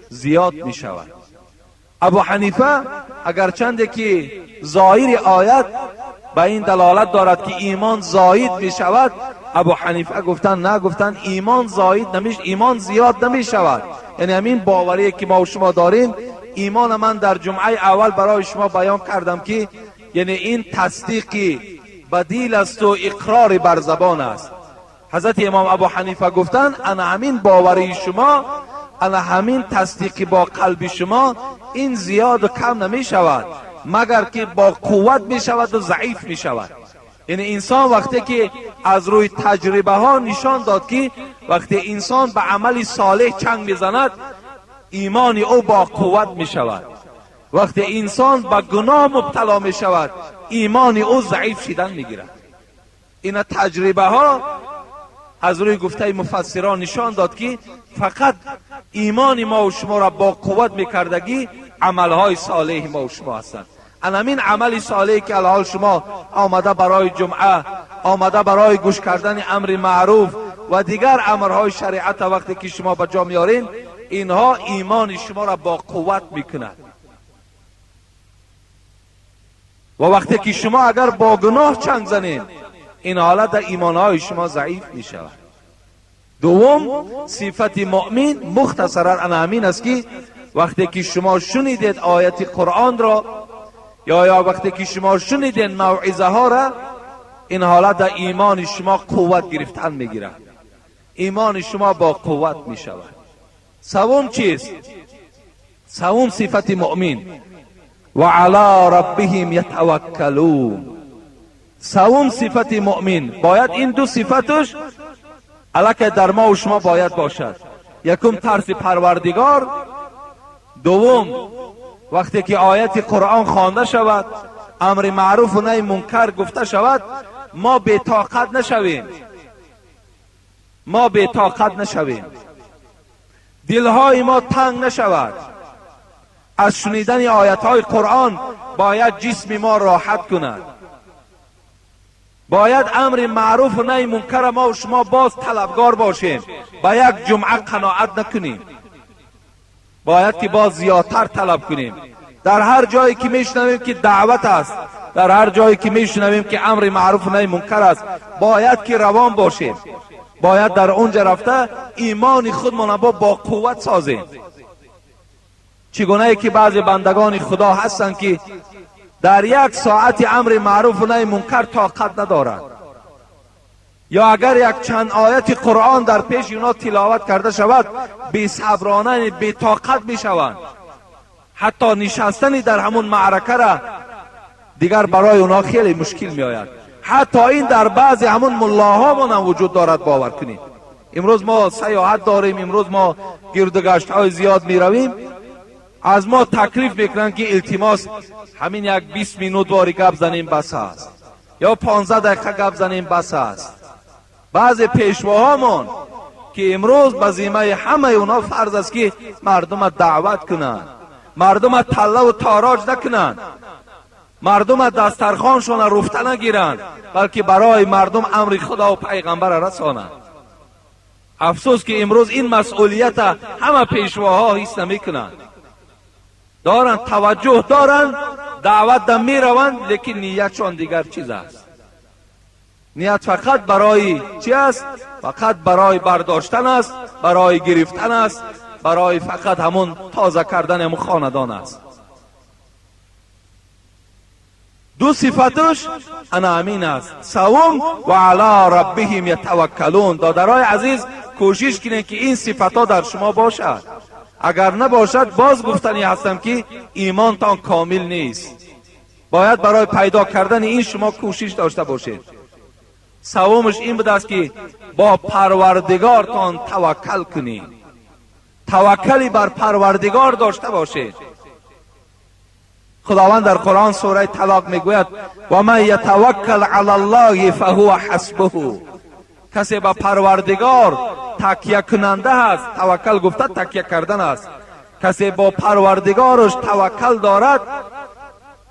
زیاد میشود. ابو حنیفه اگرچند که ظاهر آیت به این دلالت دارد که ایمان زاید می شود، ابو حنیفه گفتن نه، گفتن ایمان زاید نمیش، ایمان زیاد نمی شود. یعنی همین باوری که ما و شما داریم، ایمان من در جمعه اول برای شما بیان کردم که یعنی این تصدیقی بدیل است و اقرار بر زبان است. حضرت امام ابو حنیفه گفتن انا همین باوری شما ана ҳамин тасдиқи бо қалби шумо ин зиёду кам намешавад, магар ки бо қувват мешаваду заиф мешавад. Яъне инсон вақте ки аз рӯи таҷрибаҳо нишон дод, ки вақте инсон ба амали солеҳ чанг мезанад, имони ӯ бо қувват мешавад. Вақте инсон ба гуноҳ мубтало мешавад, имони ӯ заиф шидан мегирад. Ина таҷрибаҳо аз рӯи гуфтаи муфассирон нишон дод, ки фақат имони мо ва шуморо бо қувват мекардагӣ амалҳои солеҳи мо ва шумо ҳастанд. Анамин амали солеҳе ки алҳол шумо омада барои ҷумъа, омада барои гӯш кардани амри маъруф ва дигар амрҳои шариата вақте ки шумо ба ҷо меоред, инҳо имони шуморо бо қувват мекунад. Ва вақте ки шумо агар бо гуноҳ чанг занед, ин ҳолат дар имонҳои шумо заиф мешавад. Дуввум сифати муъмин мухтасаран ана ҳамин аст, ки вақте ки шумо шунидед ояти қуръонро ё вақте ки шумо шунидед мавъизаҳоро, ин ҳолат дар имони шумо қувват гирифтан мегирад, имони шумо бо қувват мешавад. Севум чист? Севум сифати муъмин ва ала раббиҳим ятаваккалун. Севум сифати муъмин бояд ин ду сифаташ аллакай дар мо ва шумо бояд бошад. Якум тарси Парвардигор, дуввум вақте ки ояти Қуръон хонда шавад, амри маъруфу наҳи мункар гуфта шавад, мо бетоқат нашавем, мо бетоқат нашавем, дилҳои мо танг нашавад. Аз шунидани оятҳои Қуръон бояд ҷисми мо роҳат кунад. Бояд амри маъруфу наҳи мункара мо шумо боз талабгор бошем, ба як ҷумъа қаноат накунем, бояд ки боз зиёдтар талаб кунем. Дар ҳар ҷое ки мешунавем ки даъват аст, дар ҳар ҷое ки мешунавем ки амри маъруфу наҳи мункар аст, бояд ки равон бошем, бояд дар онҷа рафта имони худмона бо қувват созем. Чӣ гунае ки баъзе бандагони Худо ҳастанд, ки дар як соати амри маъруфу наҳи мункар тоқат надоранд, ё агар як чанд ояти Қуръон дар пеши онҳо тиловат карда шавад, бесаброна, бетоқат мешаванд. Ҳатто нишастани дар ҳамун маъракара дигар барои онҳо хеле мушкил меояд. Ҳатто ин дар баъзе ҳамун муллоҳомон ҳам вуҷуд дорад, бовар кунед. Имрӯз мо саёҳат дорем, имрӯз мо гирдугаштҳои зиёд меравем, аз мо таклиф мекунанд, ки илтимос ҳамин як 20 минут вори гап занем бас аст, ё 15 дақиқа гап занем бас аст. Баъзе пешвоҳомон ки имрӯз ба зиммаи ҳамаи онҳо фарз аст, ки мардума даъват кунанд, мардума таллаву тороҷ накунанд, мардума дастархоншона руфта нагиранд, балки барои мардум амри Худову пайғамбара расонанд. Афсӯс ки имрӯз ин масъулията ҳама пешвоҳо ҳис намекунанд. Доранд, таваҷҷӯҳ доранд, даъватда мераванд, лекин ниятшон дигар чиз аст. Ният фақат барои чи аст? Фақат барои бардоштан аст, барои гирифтан аст, барои фақат ҳамун тоза кардани ҳамун хонадон аст. Ду сифаташ ана ҳамин аст. Севум ва ала раббиҳим ятаваккалун. Додарои азиз, кӯшиш кунед, ки ин сифатҳо дар шумо бошад. Агар набошад, боз гуфтанӣ ҳастам, ки имонтон комил нест. Бояд барои пайдо кардани ин шумо кӯшиш дошта бошед. Севумаш ин будааст, ки бо Парвардигортон таваккал кунед, таваккали бар Парвардигор дошта бошед. Худованд дар Қуръон сураи Талоқ мегӯяд: ва ман ятаваккал ала Аллоҳи фаҳува ҳасбуҳу. Касе ба Парвардигор такя кунанда ҳаст, таваккал гуфта такя кардан аст, касе бо Парвардигораш таваккал дорад,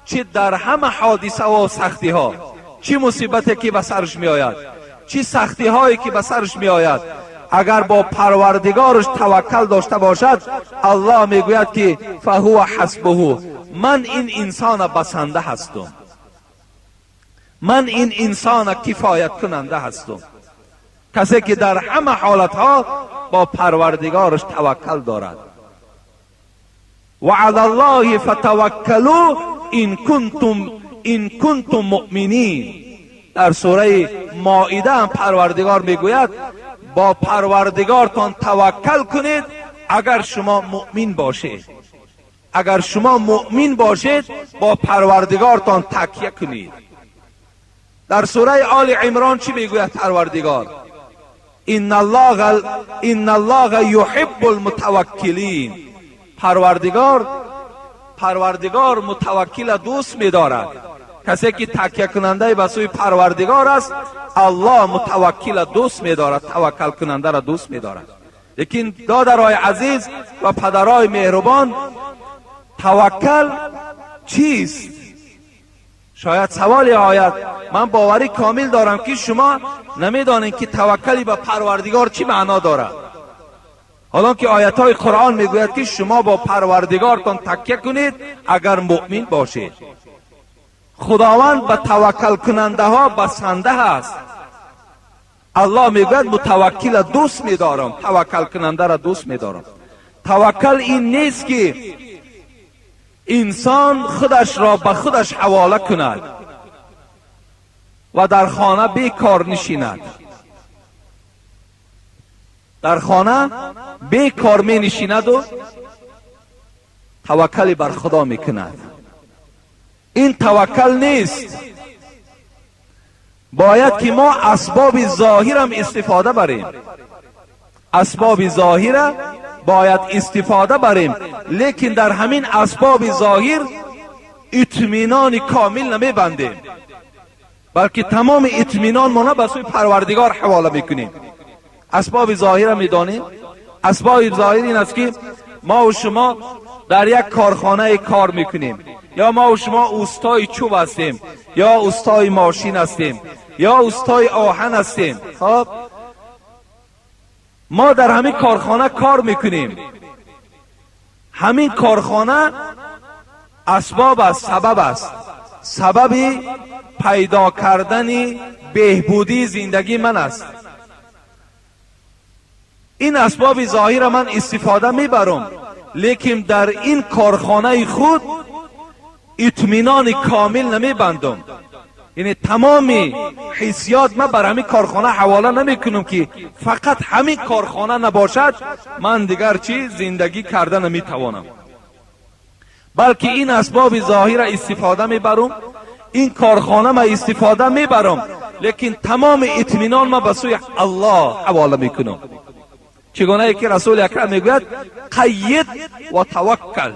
чӣ дар ҳама ҳодисаву сахтиҳо, чӣ мусибате ки ба сараш меояд, чӣ сахтиҳое ки ба сараш меояд, агар бо Парвардигораш таваккал дошта бошад, Аллоҳ мегӯяд, ки фаҳува ҳасбуҳу, ман ин инсона басанда ҳастум, ман ин инсона кифояткунанда ҳастум. Касе ки дар ҳама ҳолатҳо бо Парвардигораш таваккал дорад. Ва ала Аллоҳи фатаваккалу ин кунтум муъминин. Дар сураи Моида ҳам Парвардигор мегӯяд: бо Парвардигортон таваккал кунед, اگر شما مؤمن باشید. اگر شما مؤمن باشید با پروردگارتان تکیه کنید. در سوره آل عمران چی میگوید پروردگار؟ ان الله یحب المتوکلین. پروردگار متوکل دوست می‌دارد. کسی که تکیه کننده به سوی پروردگار است، الله متوکل دوست می‌دارد، توکل کننده را دوست می‌دارد. لیکن دادرای عزیز و پدرای مهربان، توکل چیست؟ شاید سوالی آید، من باوری کامل دارم که شما نمیدانید که توکلی به پروردگار چی معنا دارد. حالا که آیت های قرآن میگوید که شما با پروردگارتان تکیه کنید اگر مؤمن باشید. خداوند به توکل کننده ها بسنده است. الله میگوید متوکل دوست میدارم، توکل کننده را دوست میدارم. توکل این نیست که انسان خودش را به خودش حواله کند و در خانه بیکار نشیند. در خانه بیکار می نشیند و توکل بر خدا می کند. این توکل نیست. باید که ما اسباب ظاهرم استفاده بریم. اسباب ظاهر باید استفاده بریم، لیکن در همین اسباب ظاهر اطمینان کامل نمیبندیم، بلکه تمام اطمینان ما به سوی پروردگار حواله میکنیم. اسباب ظاهر میدانیم. اسباب ظاهر این است که ما و شما در یک کارخانه کار میکنیم، یا ما و شما اوستای چوب هستیم، یا اوستای ماشین هستیم، یا اوستای آهن هستیم. خب ما در همین کارخانه کار میکنیم. همین کارخانه اسباب است، سبب است، سبب پیدا کردن بهبودی زندگی من است. این اسباب ظاهر من استفاده میبرم، لیکن در این کارخانه خود اطمینان کامل نمیبندم. یعنی تمام حسیات من بر همین کارخانه حواله نمیکنم که فقط همین کارخانه نباشد من دیگر چی زندگی کرده نمیتوانم، بلکه این اسباب ظاهر استفاده میبرم، این کارخانه من استفاده میبرم، لیکن تمام اطمینان من به سوی الله حواله میکنم. چگونه که رسول اکرم میگوید قید و توکل،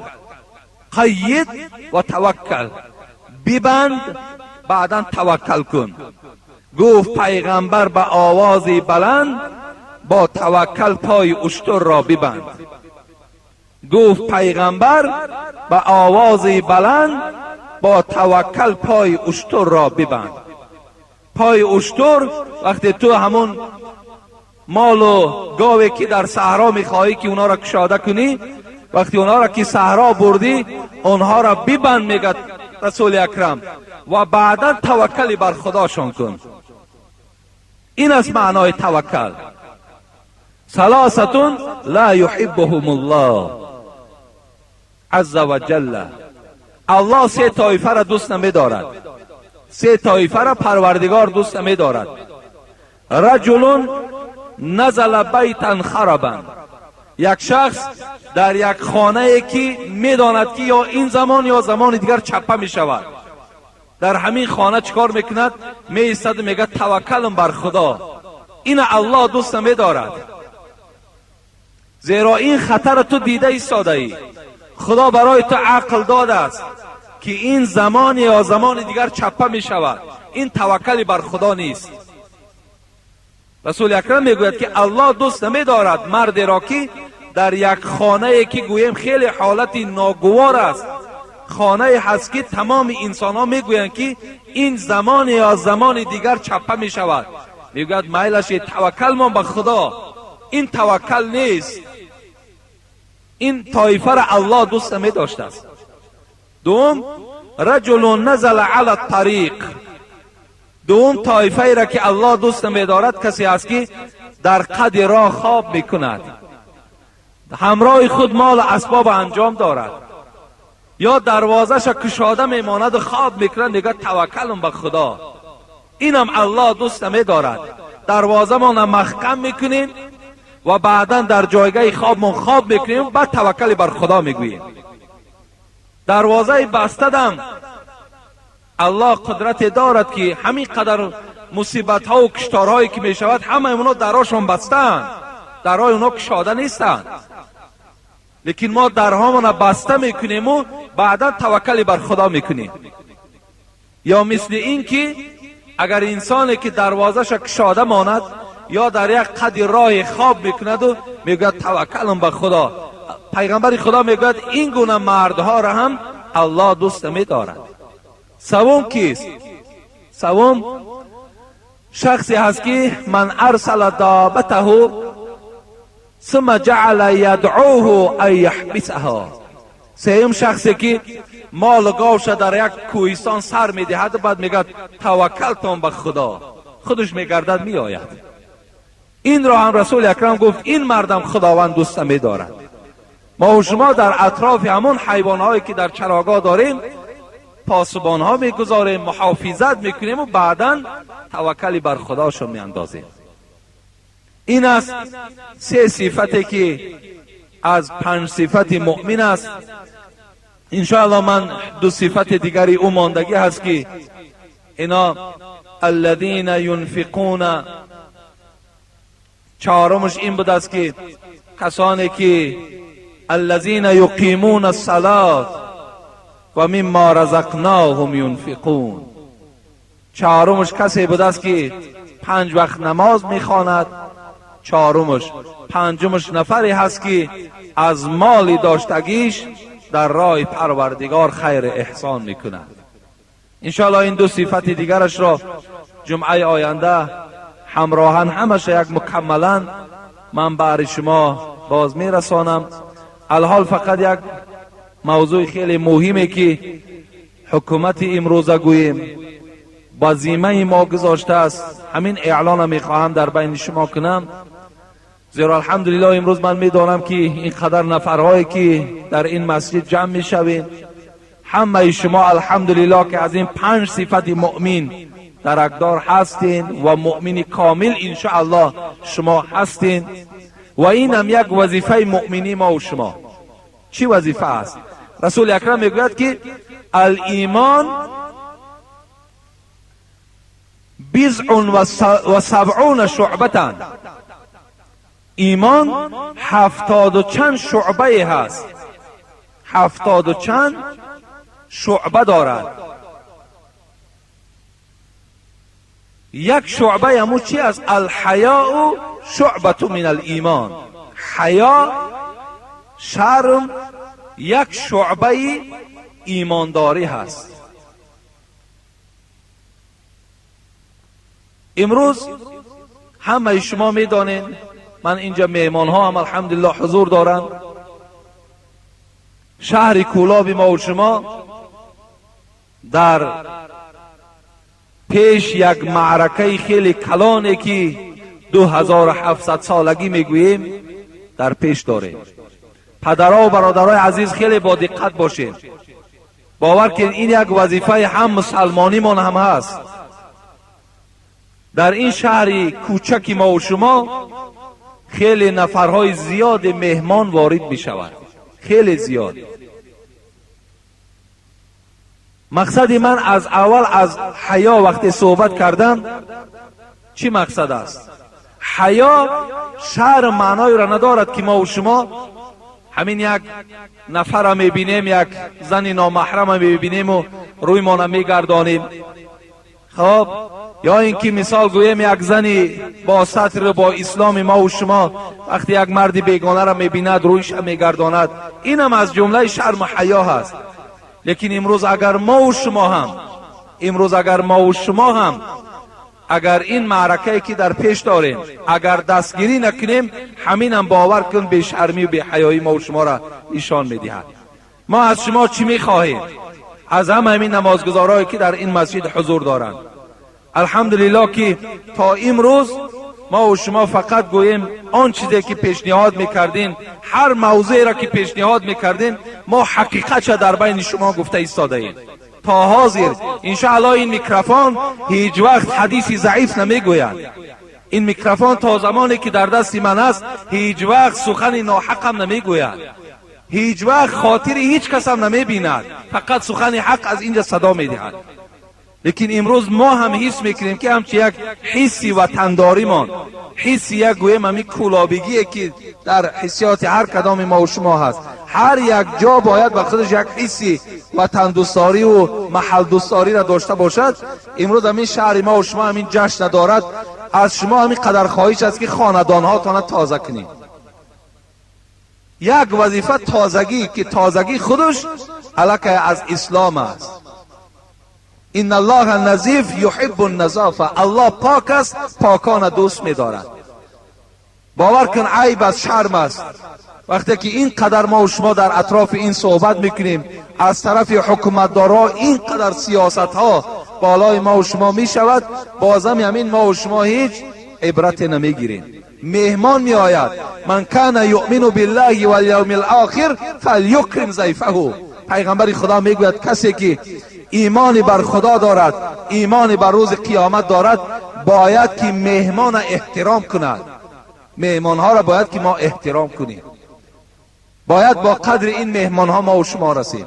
قید و توکل، ببند بعدا توکل کن. گفت پیغمبر به آواز بلند با توکل پای اشتر را ببند. گفت پیغمبر به آواز بلند با توکل پای اشتر را ببند. پای اشتر وقتی تو همون مال و گاوی که در صحرا میخواهی که اونا را کشاده کنی، وقتی اونا را که صحرا بردی اونها را ببند، میگه رسول اکرم، و بعدا توکل بر خداشان کن. این است معنای توکل. ثلاثة لا یحبهم الله عز وجل. الله سه طایفه را دوست نمیدارد. سه طایفه را پروردگار دوست نمیدارد. رجل نزل بیتا خربا، یک شخص در یک خانه که میداند که یا این زمان یا زمان دیگر چپه می شود، در همین خانه چکار میکند؟ می ایستد و میگه توکلم بر خدا. این الله دوست نمیدارد، زیرا این خطر تو دیده ایستاده ای. خدا برای تو عقل داده است که این زمان یا زمان دیگر چپه می شود. این توکل بر خدا نیست. رسول اکرم میگوید که الله دوست نمیدارد مرد را که در یک خانه که گوییم خیلی حالت ناگوار است، خانه هست که تمام انسان ها میگویند که این زمان یا زمان دیگر چپه می شود، میگوید میلش توکل ما به خدا. این توکل نیست. این طایفه را الله دوست نمی داشته است. دوم، رجل نزل علی الطریق. دوم طایفه را که الله دوست نمی دارد کسی است که در قد راه خواب میکند، همراه خود مال اسباب انجام دارد، یا دروازه‌اش کشاده میماند و خواب میکند، میگه توکلم به خدا. اینم الله دوست نمی دارد. دروازه ما محکم میکنیم، و بعدا در جایگاه خوابمون خواب میکنیم، بعد توکل بر خدا میگوییم. دروازه بسته دم الله قدرت دارد که همین قدر مصیبت ها و کشتارهایی که میشود همه اونا دراشون بستند، درهای اونا کشاده نیستند، لیکن ما درهامون بسته میکنیم و بعدا توکل بر خدا میکنیم. یا مثل این که اگر انسانی که دروازه‌اش کشاده ماند یا در یک قد راه خواب میکند و میگوید توکلم به خدا، پیغمبر خدا میگوید این گونه مردها را هم الله دوست میدارد. سوم کیست؟ سوم شخصی هست که من ارسل دابته ثم جعل یدعوه ان یحبسها. سوم شخصی که مال گاوش در یک کوهستان سر میدهد، بعد میگه توکلتان به خدا، خودش میگردد میآید. این را هم رسول اکرم گفت این مردم خداوند دوست میدارد. ما و شما در اطراف همون حیوانهایی که در چراگاه داریم پاسبانها میگذاریم، محافظت میکنیم و بعدا توکلی بر خداشون میاندازیم. این است سه صفتی که از پنج صفت مؤمن است. انشاءالله من دو صفت دیگری او ماندگی هست که اینا الذین ینفقون، چهارمش این بود است که کسانی که الذین یقیمون الصلاة و مما رزقناهم ینفقون. چهارمش کسی بود است که پنج وقت نماز میخواند. چهارمش. پنجمش نفری هست که از مال داشتگیش در راه پروردگار خیر احسان میکند. انشاءالله این دو صفت دیگرش را جمعه آینده همراهن همش یک مکملا من برای شما باز میرسانم. الحال فقط یک موضوع خیلی مهمه که حکومت امروزه گوییم با ذمه ما گذاشته است، همین اعلان میخواهم در بین شما کنم. زیرا الحمدلله امروز من میدانم که اینقدر نفرهایی که در این مسجد جمع میشوید، همه شما الحمدلله که از این پنج صفت مؤمن درکدار هستین و مؤمن کامل انشاءالله شما هستین. و این هم یک وظیفه مؤمنی ما و شما. چی وظیفه است؟ رسول اکرم میگوید که الایمان بضع و سبعون شعبة، ایمان 70 و چند شعبه هست، 70 و چند شعبه دارد. یک شعبه همو چی است؟ الحیاء شعبة من الایمان. حیا، شرم، یک شعبه ایمانداری هست. امروز همه شما میدانین، من اینجا مهمان ها هم الحمدلله حضور دارم. شهر کولاب ما و شما در پیش یک معرکه خیلی کلانه که 2700 سالگی میگوییم در پیش داریم. پدرها و برادرای عزیز خیلی با دقت باشین، باور که این یک وظیفه هم مسلمانیمان هم هست. در این شهر کوچک ما و شما خیلی نفرهای زیاد مهمان وارد می شود، خیلی زیاد. مقصد من از اول از حیا وقتی صحبت کردم چی مقصد است؟ حیا شهر معنای را ندارد که ما و شما همین یک نفر را میبینیم، یک زن نامحرم را میبینیم و روی ما را میگردانیم. خب یا اینکه مثال گوییم یک زنی با ستر با اسلام ما و شما وقتی یک مرد بیگانه را میبیند رویش میگرداند، اینم از جمله شرم و حیا هست. لیکن امروز اگر ما و شما هم، امروز اگر ما و شما هم اگر این معرکه که در پیش داریم اگر دستگیری نکنیم، همین هم باور کن بی شرمی و بی حیایی ما و شما را نشان میدهد. ما از شما چی میخواهیم؟ از همین نمازگزارایی که در این مسجد حضور دارند، الحمدلله که تا امروز ما و شما فقط گوییم آن چیزی که پیشنهاد میکردین، هر موضوعی را که پیشنهاد میکردین، ما حقیقت در بین شما گفته ایستاده ایم تا حاضر. انشاءالله این میکروفون هیچ وقت حدیث ضعیف نمیگوید. Ин микрофон то замоне ки дар дасти ман аст, ҳеҷ вақт сухани ноҳақам намегӯяд, ҳеҷ вақт хотири ҳеҷ касам намебинад, фақат сухани ҳақ аз инҷа садо медиҳад. Лекин имрӯз мо ҳам ҳис мекунем ки ҳамчи як ҳисси ватандоримон, ҳисси як гӯем ҳамин кӯлобигие ки дар ҳиссиёти ҳар кадоми мо шумо ҳаст. Ҳар як ҷо бояд ба худаш як ҳисси ватандӯстдориву маҳалдӯстдориро дошта бошад. Имрӯз ҳамин шаҳри мо шумо ҳамин ҷашн дорад. Аз шумо ҳамин қадар хоҳиш аст ки хонадонҳоятонро тоза кунед. Як вазифа тозагӣ, ки тозагӣ худаш аллакай аз ислом аст. Ин Аллоҳ назиф юҳиббу назофа. Аллоҳ пок аст, покона дӯст медорад. Бовар кун, айб аст, шарм аст вақте ки ин қадар мо шумо дар атрофи ин суҳбат мекунем, аз тарафи ҳукуматдорҳо ин қадар сиёсатҳо болои мо шумо мешавад, бозам ҳамин мо шумо ҳеҷ ибрате намегирем. Меҳмон меояд, ман кана юъмину биллаҳи валявмил охир фалюкрим зайфаҳу. Пайғамбари Худо мегӯяд, касе ки имони бар Худо дорад, имони бар рӯзи қиёмат дорад, бояд ки меҳмона эҳтиром кунад. Меҳмонҳоро бояд ки мо эҳтиром кунем. Бояд бо қадри ин меҳмонҳо мо шумо расем.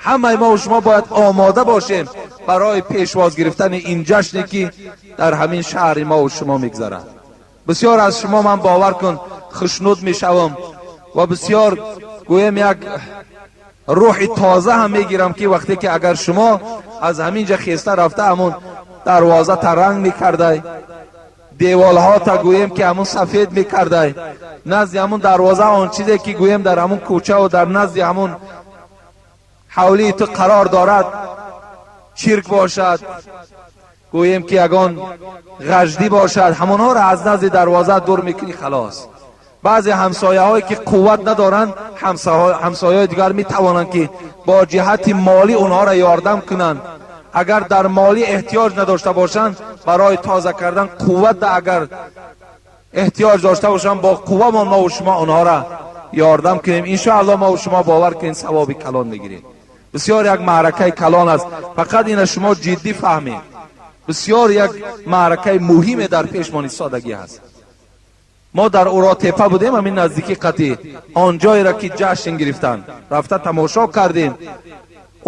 Ҳамаи мо шумо бояд омода бошем барои пешвоз гирифтани ин ҷашне ки дар ҳамин шаҳри мо шумо мегзарад. Бисёр аз шумо ман бовар кун хушнуд мешавам ва бисёр гӯем як рӯҳи тоза ҳам мегирам, ки вақте ки агар шумо аз ҳамин ҷа хеста рафта ҳамун дарвоза та ранг мекардай, деволҳо та гӯем ки ҳамун сафед мекардай, назди ҳамун дарвоза он чизе ки гӯем дар ҳамун кӯчаву дар назди ҳамун ҳавлии ту қарор дорад, чирк бошад, гӯем ки ягон ғаждӣ бошад, ҳамонҳоро аз назди дарвоза дур мекунӣ, халос. Баъзе ҳамсояҳое ки қувват надоранд, ҳамсояҳои дигар метавонанд ки бо ҷиҳати молӣ онҳоро ёрдам кунанд. Агар дар молӣ эҳтиёҷ надошта бошанд, барои тоза кардан қувват да агар эҳтиёҷ дошта бошанд, бо қуввамон мо шумо онҳоро ёрдам кунем. Иншоаллоҳ мо шумо бовар кунед, савоби калон мегирем. Бисёр як маъракаи калон аст, фақат ина шумо ҷиддӣ фаҳмед. Бисёр як маъракаи муҳиме дар пешмон истодагӣ ҳаст. Мо дар Уротепа будем, ҳамин наздикӣ қатӣ он ҷойеро ки ҷашн гирифтанд рафта тамошо кардем.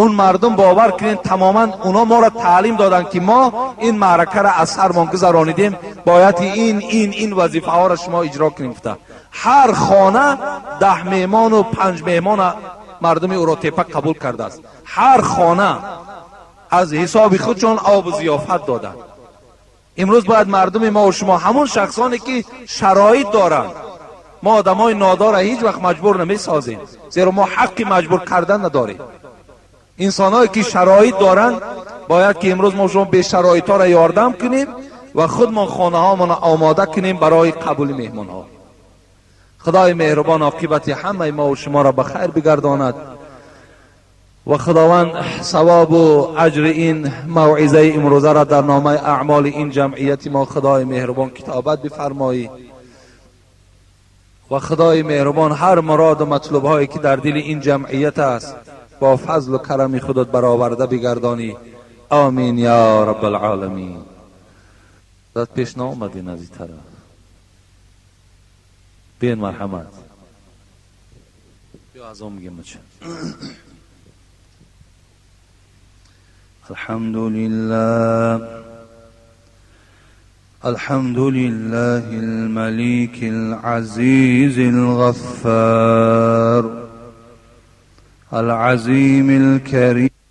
Он мардум бовар кунед, тамоман оно моро таълим доданд ки мо ин маъракаро аз сармон гузаронидем, бояд ин ин ин вазифаҳоро шумо иҷро кунем гуфта. Ҳар хона 10 меҳмону 5 меҳмона мардуми Уротепа қабул кардааст. Ҳар хона аз ҳисоби худшон обу зиёфат доданд. Имрӯз бояд мардуми мо шумо ҳамун шахсоне ки шароит доранд, мо одамои нодорро ҳеҷ вақт маҷбур намесозем, зеро мо ҳаққи маҷбур кардан надорем. Инсонҳое ки шароит доранд, бояд ки имрӯз мо шумо бешароитҳоро ёрдам кунем ва худмон хонаҳомонро омода кунем барои қабули меҳмонҳо. Худои меҳрубон оқибати ҳамаи мо шуморо ба хайр бигардонад ва Худованд савобу аҷри ин мавъизаи имрӯзаро дар номаи аъмоли ин ҷамъияти мо Худои меҳрубон китобат бифармоӣ ва Худои меҳрубон ҳар муроду матлубҳое ки дар дили ин ҷамъият аст бо фазлу карами худат бароварда бигардонӣ. Омин ё раббалъоламин. Зад пеш наомадин аз ин тараф. Биён, марҳамат. Биё аз он мегем. الحمد لله، الحمد لله المليك العزيز الغفار العظيم الكريم.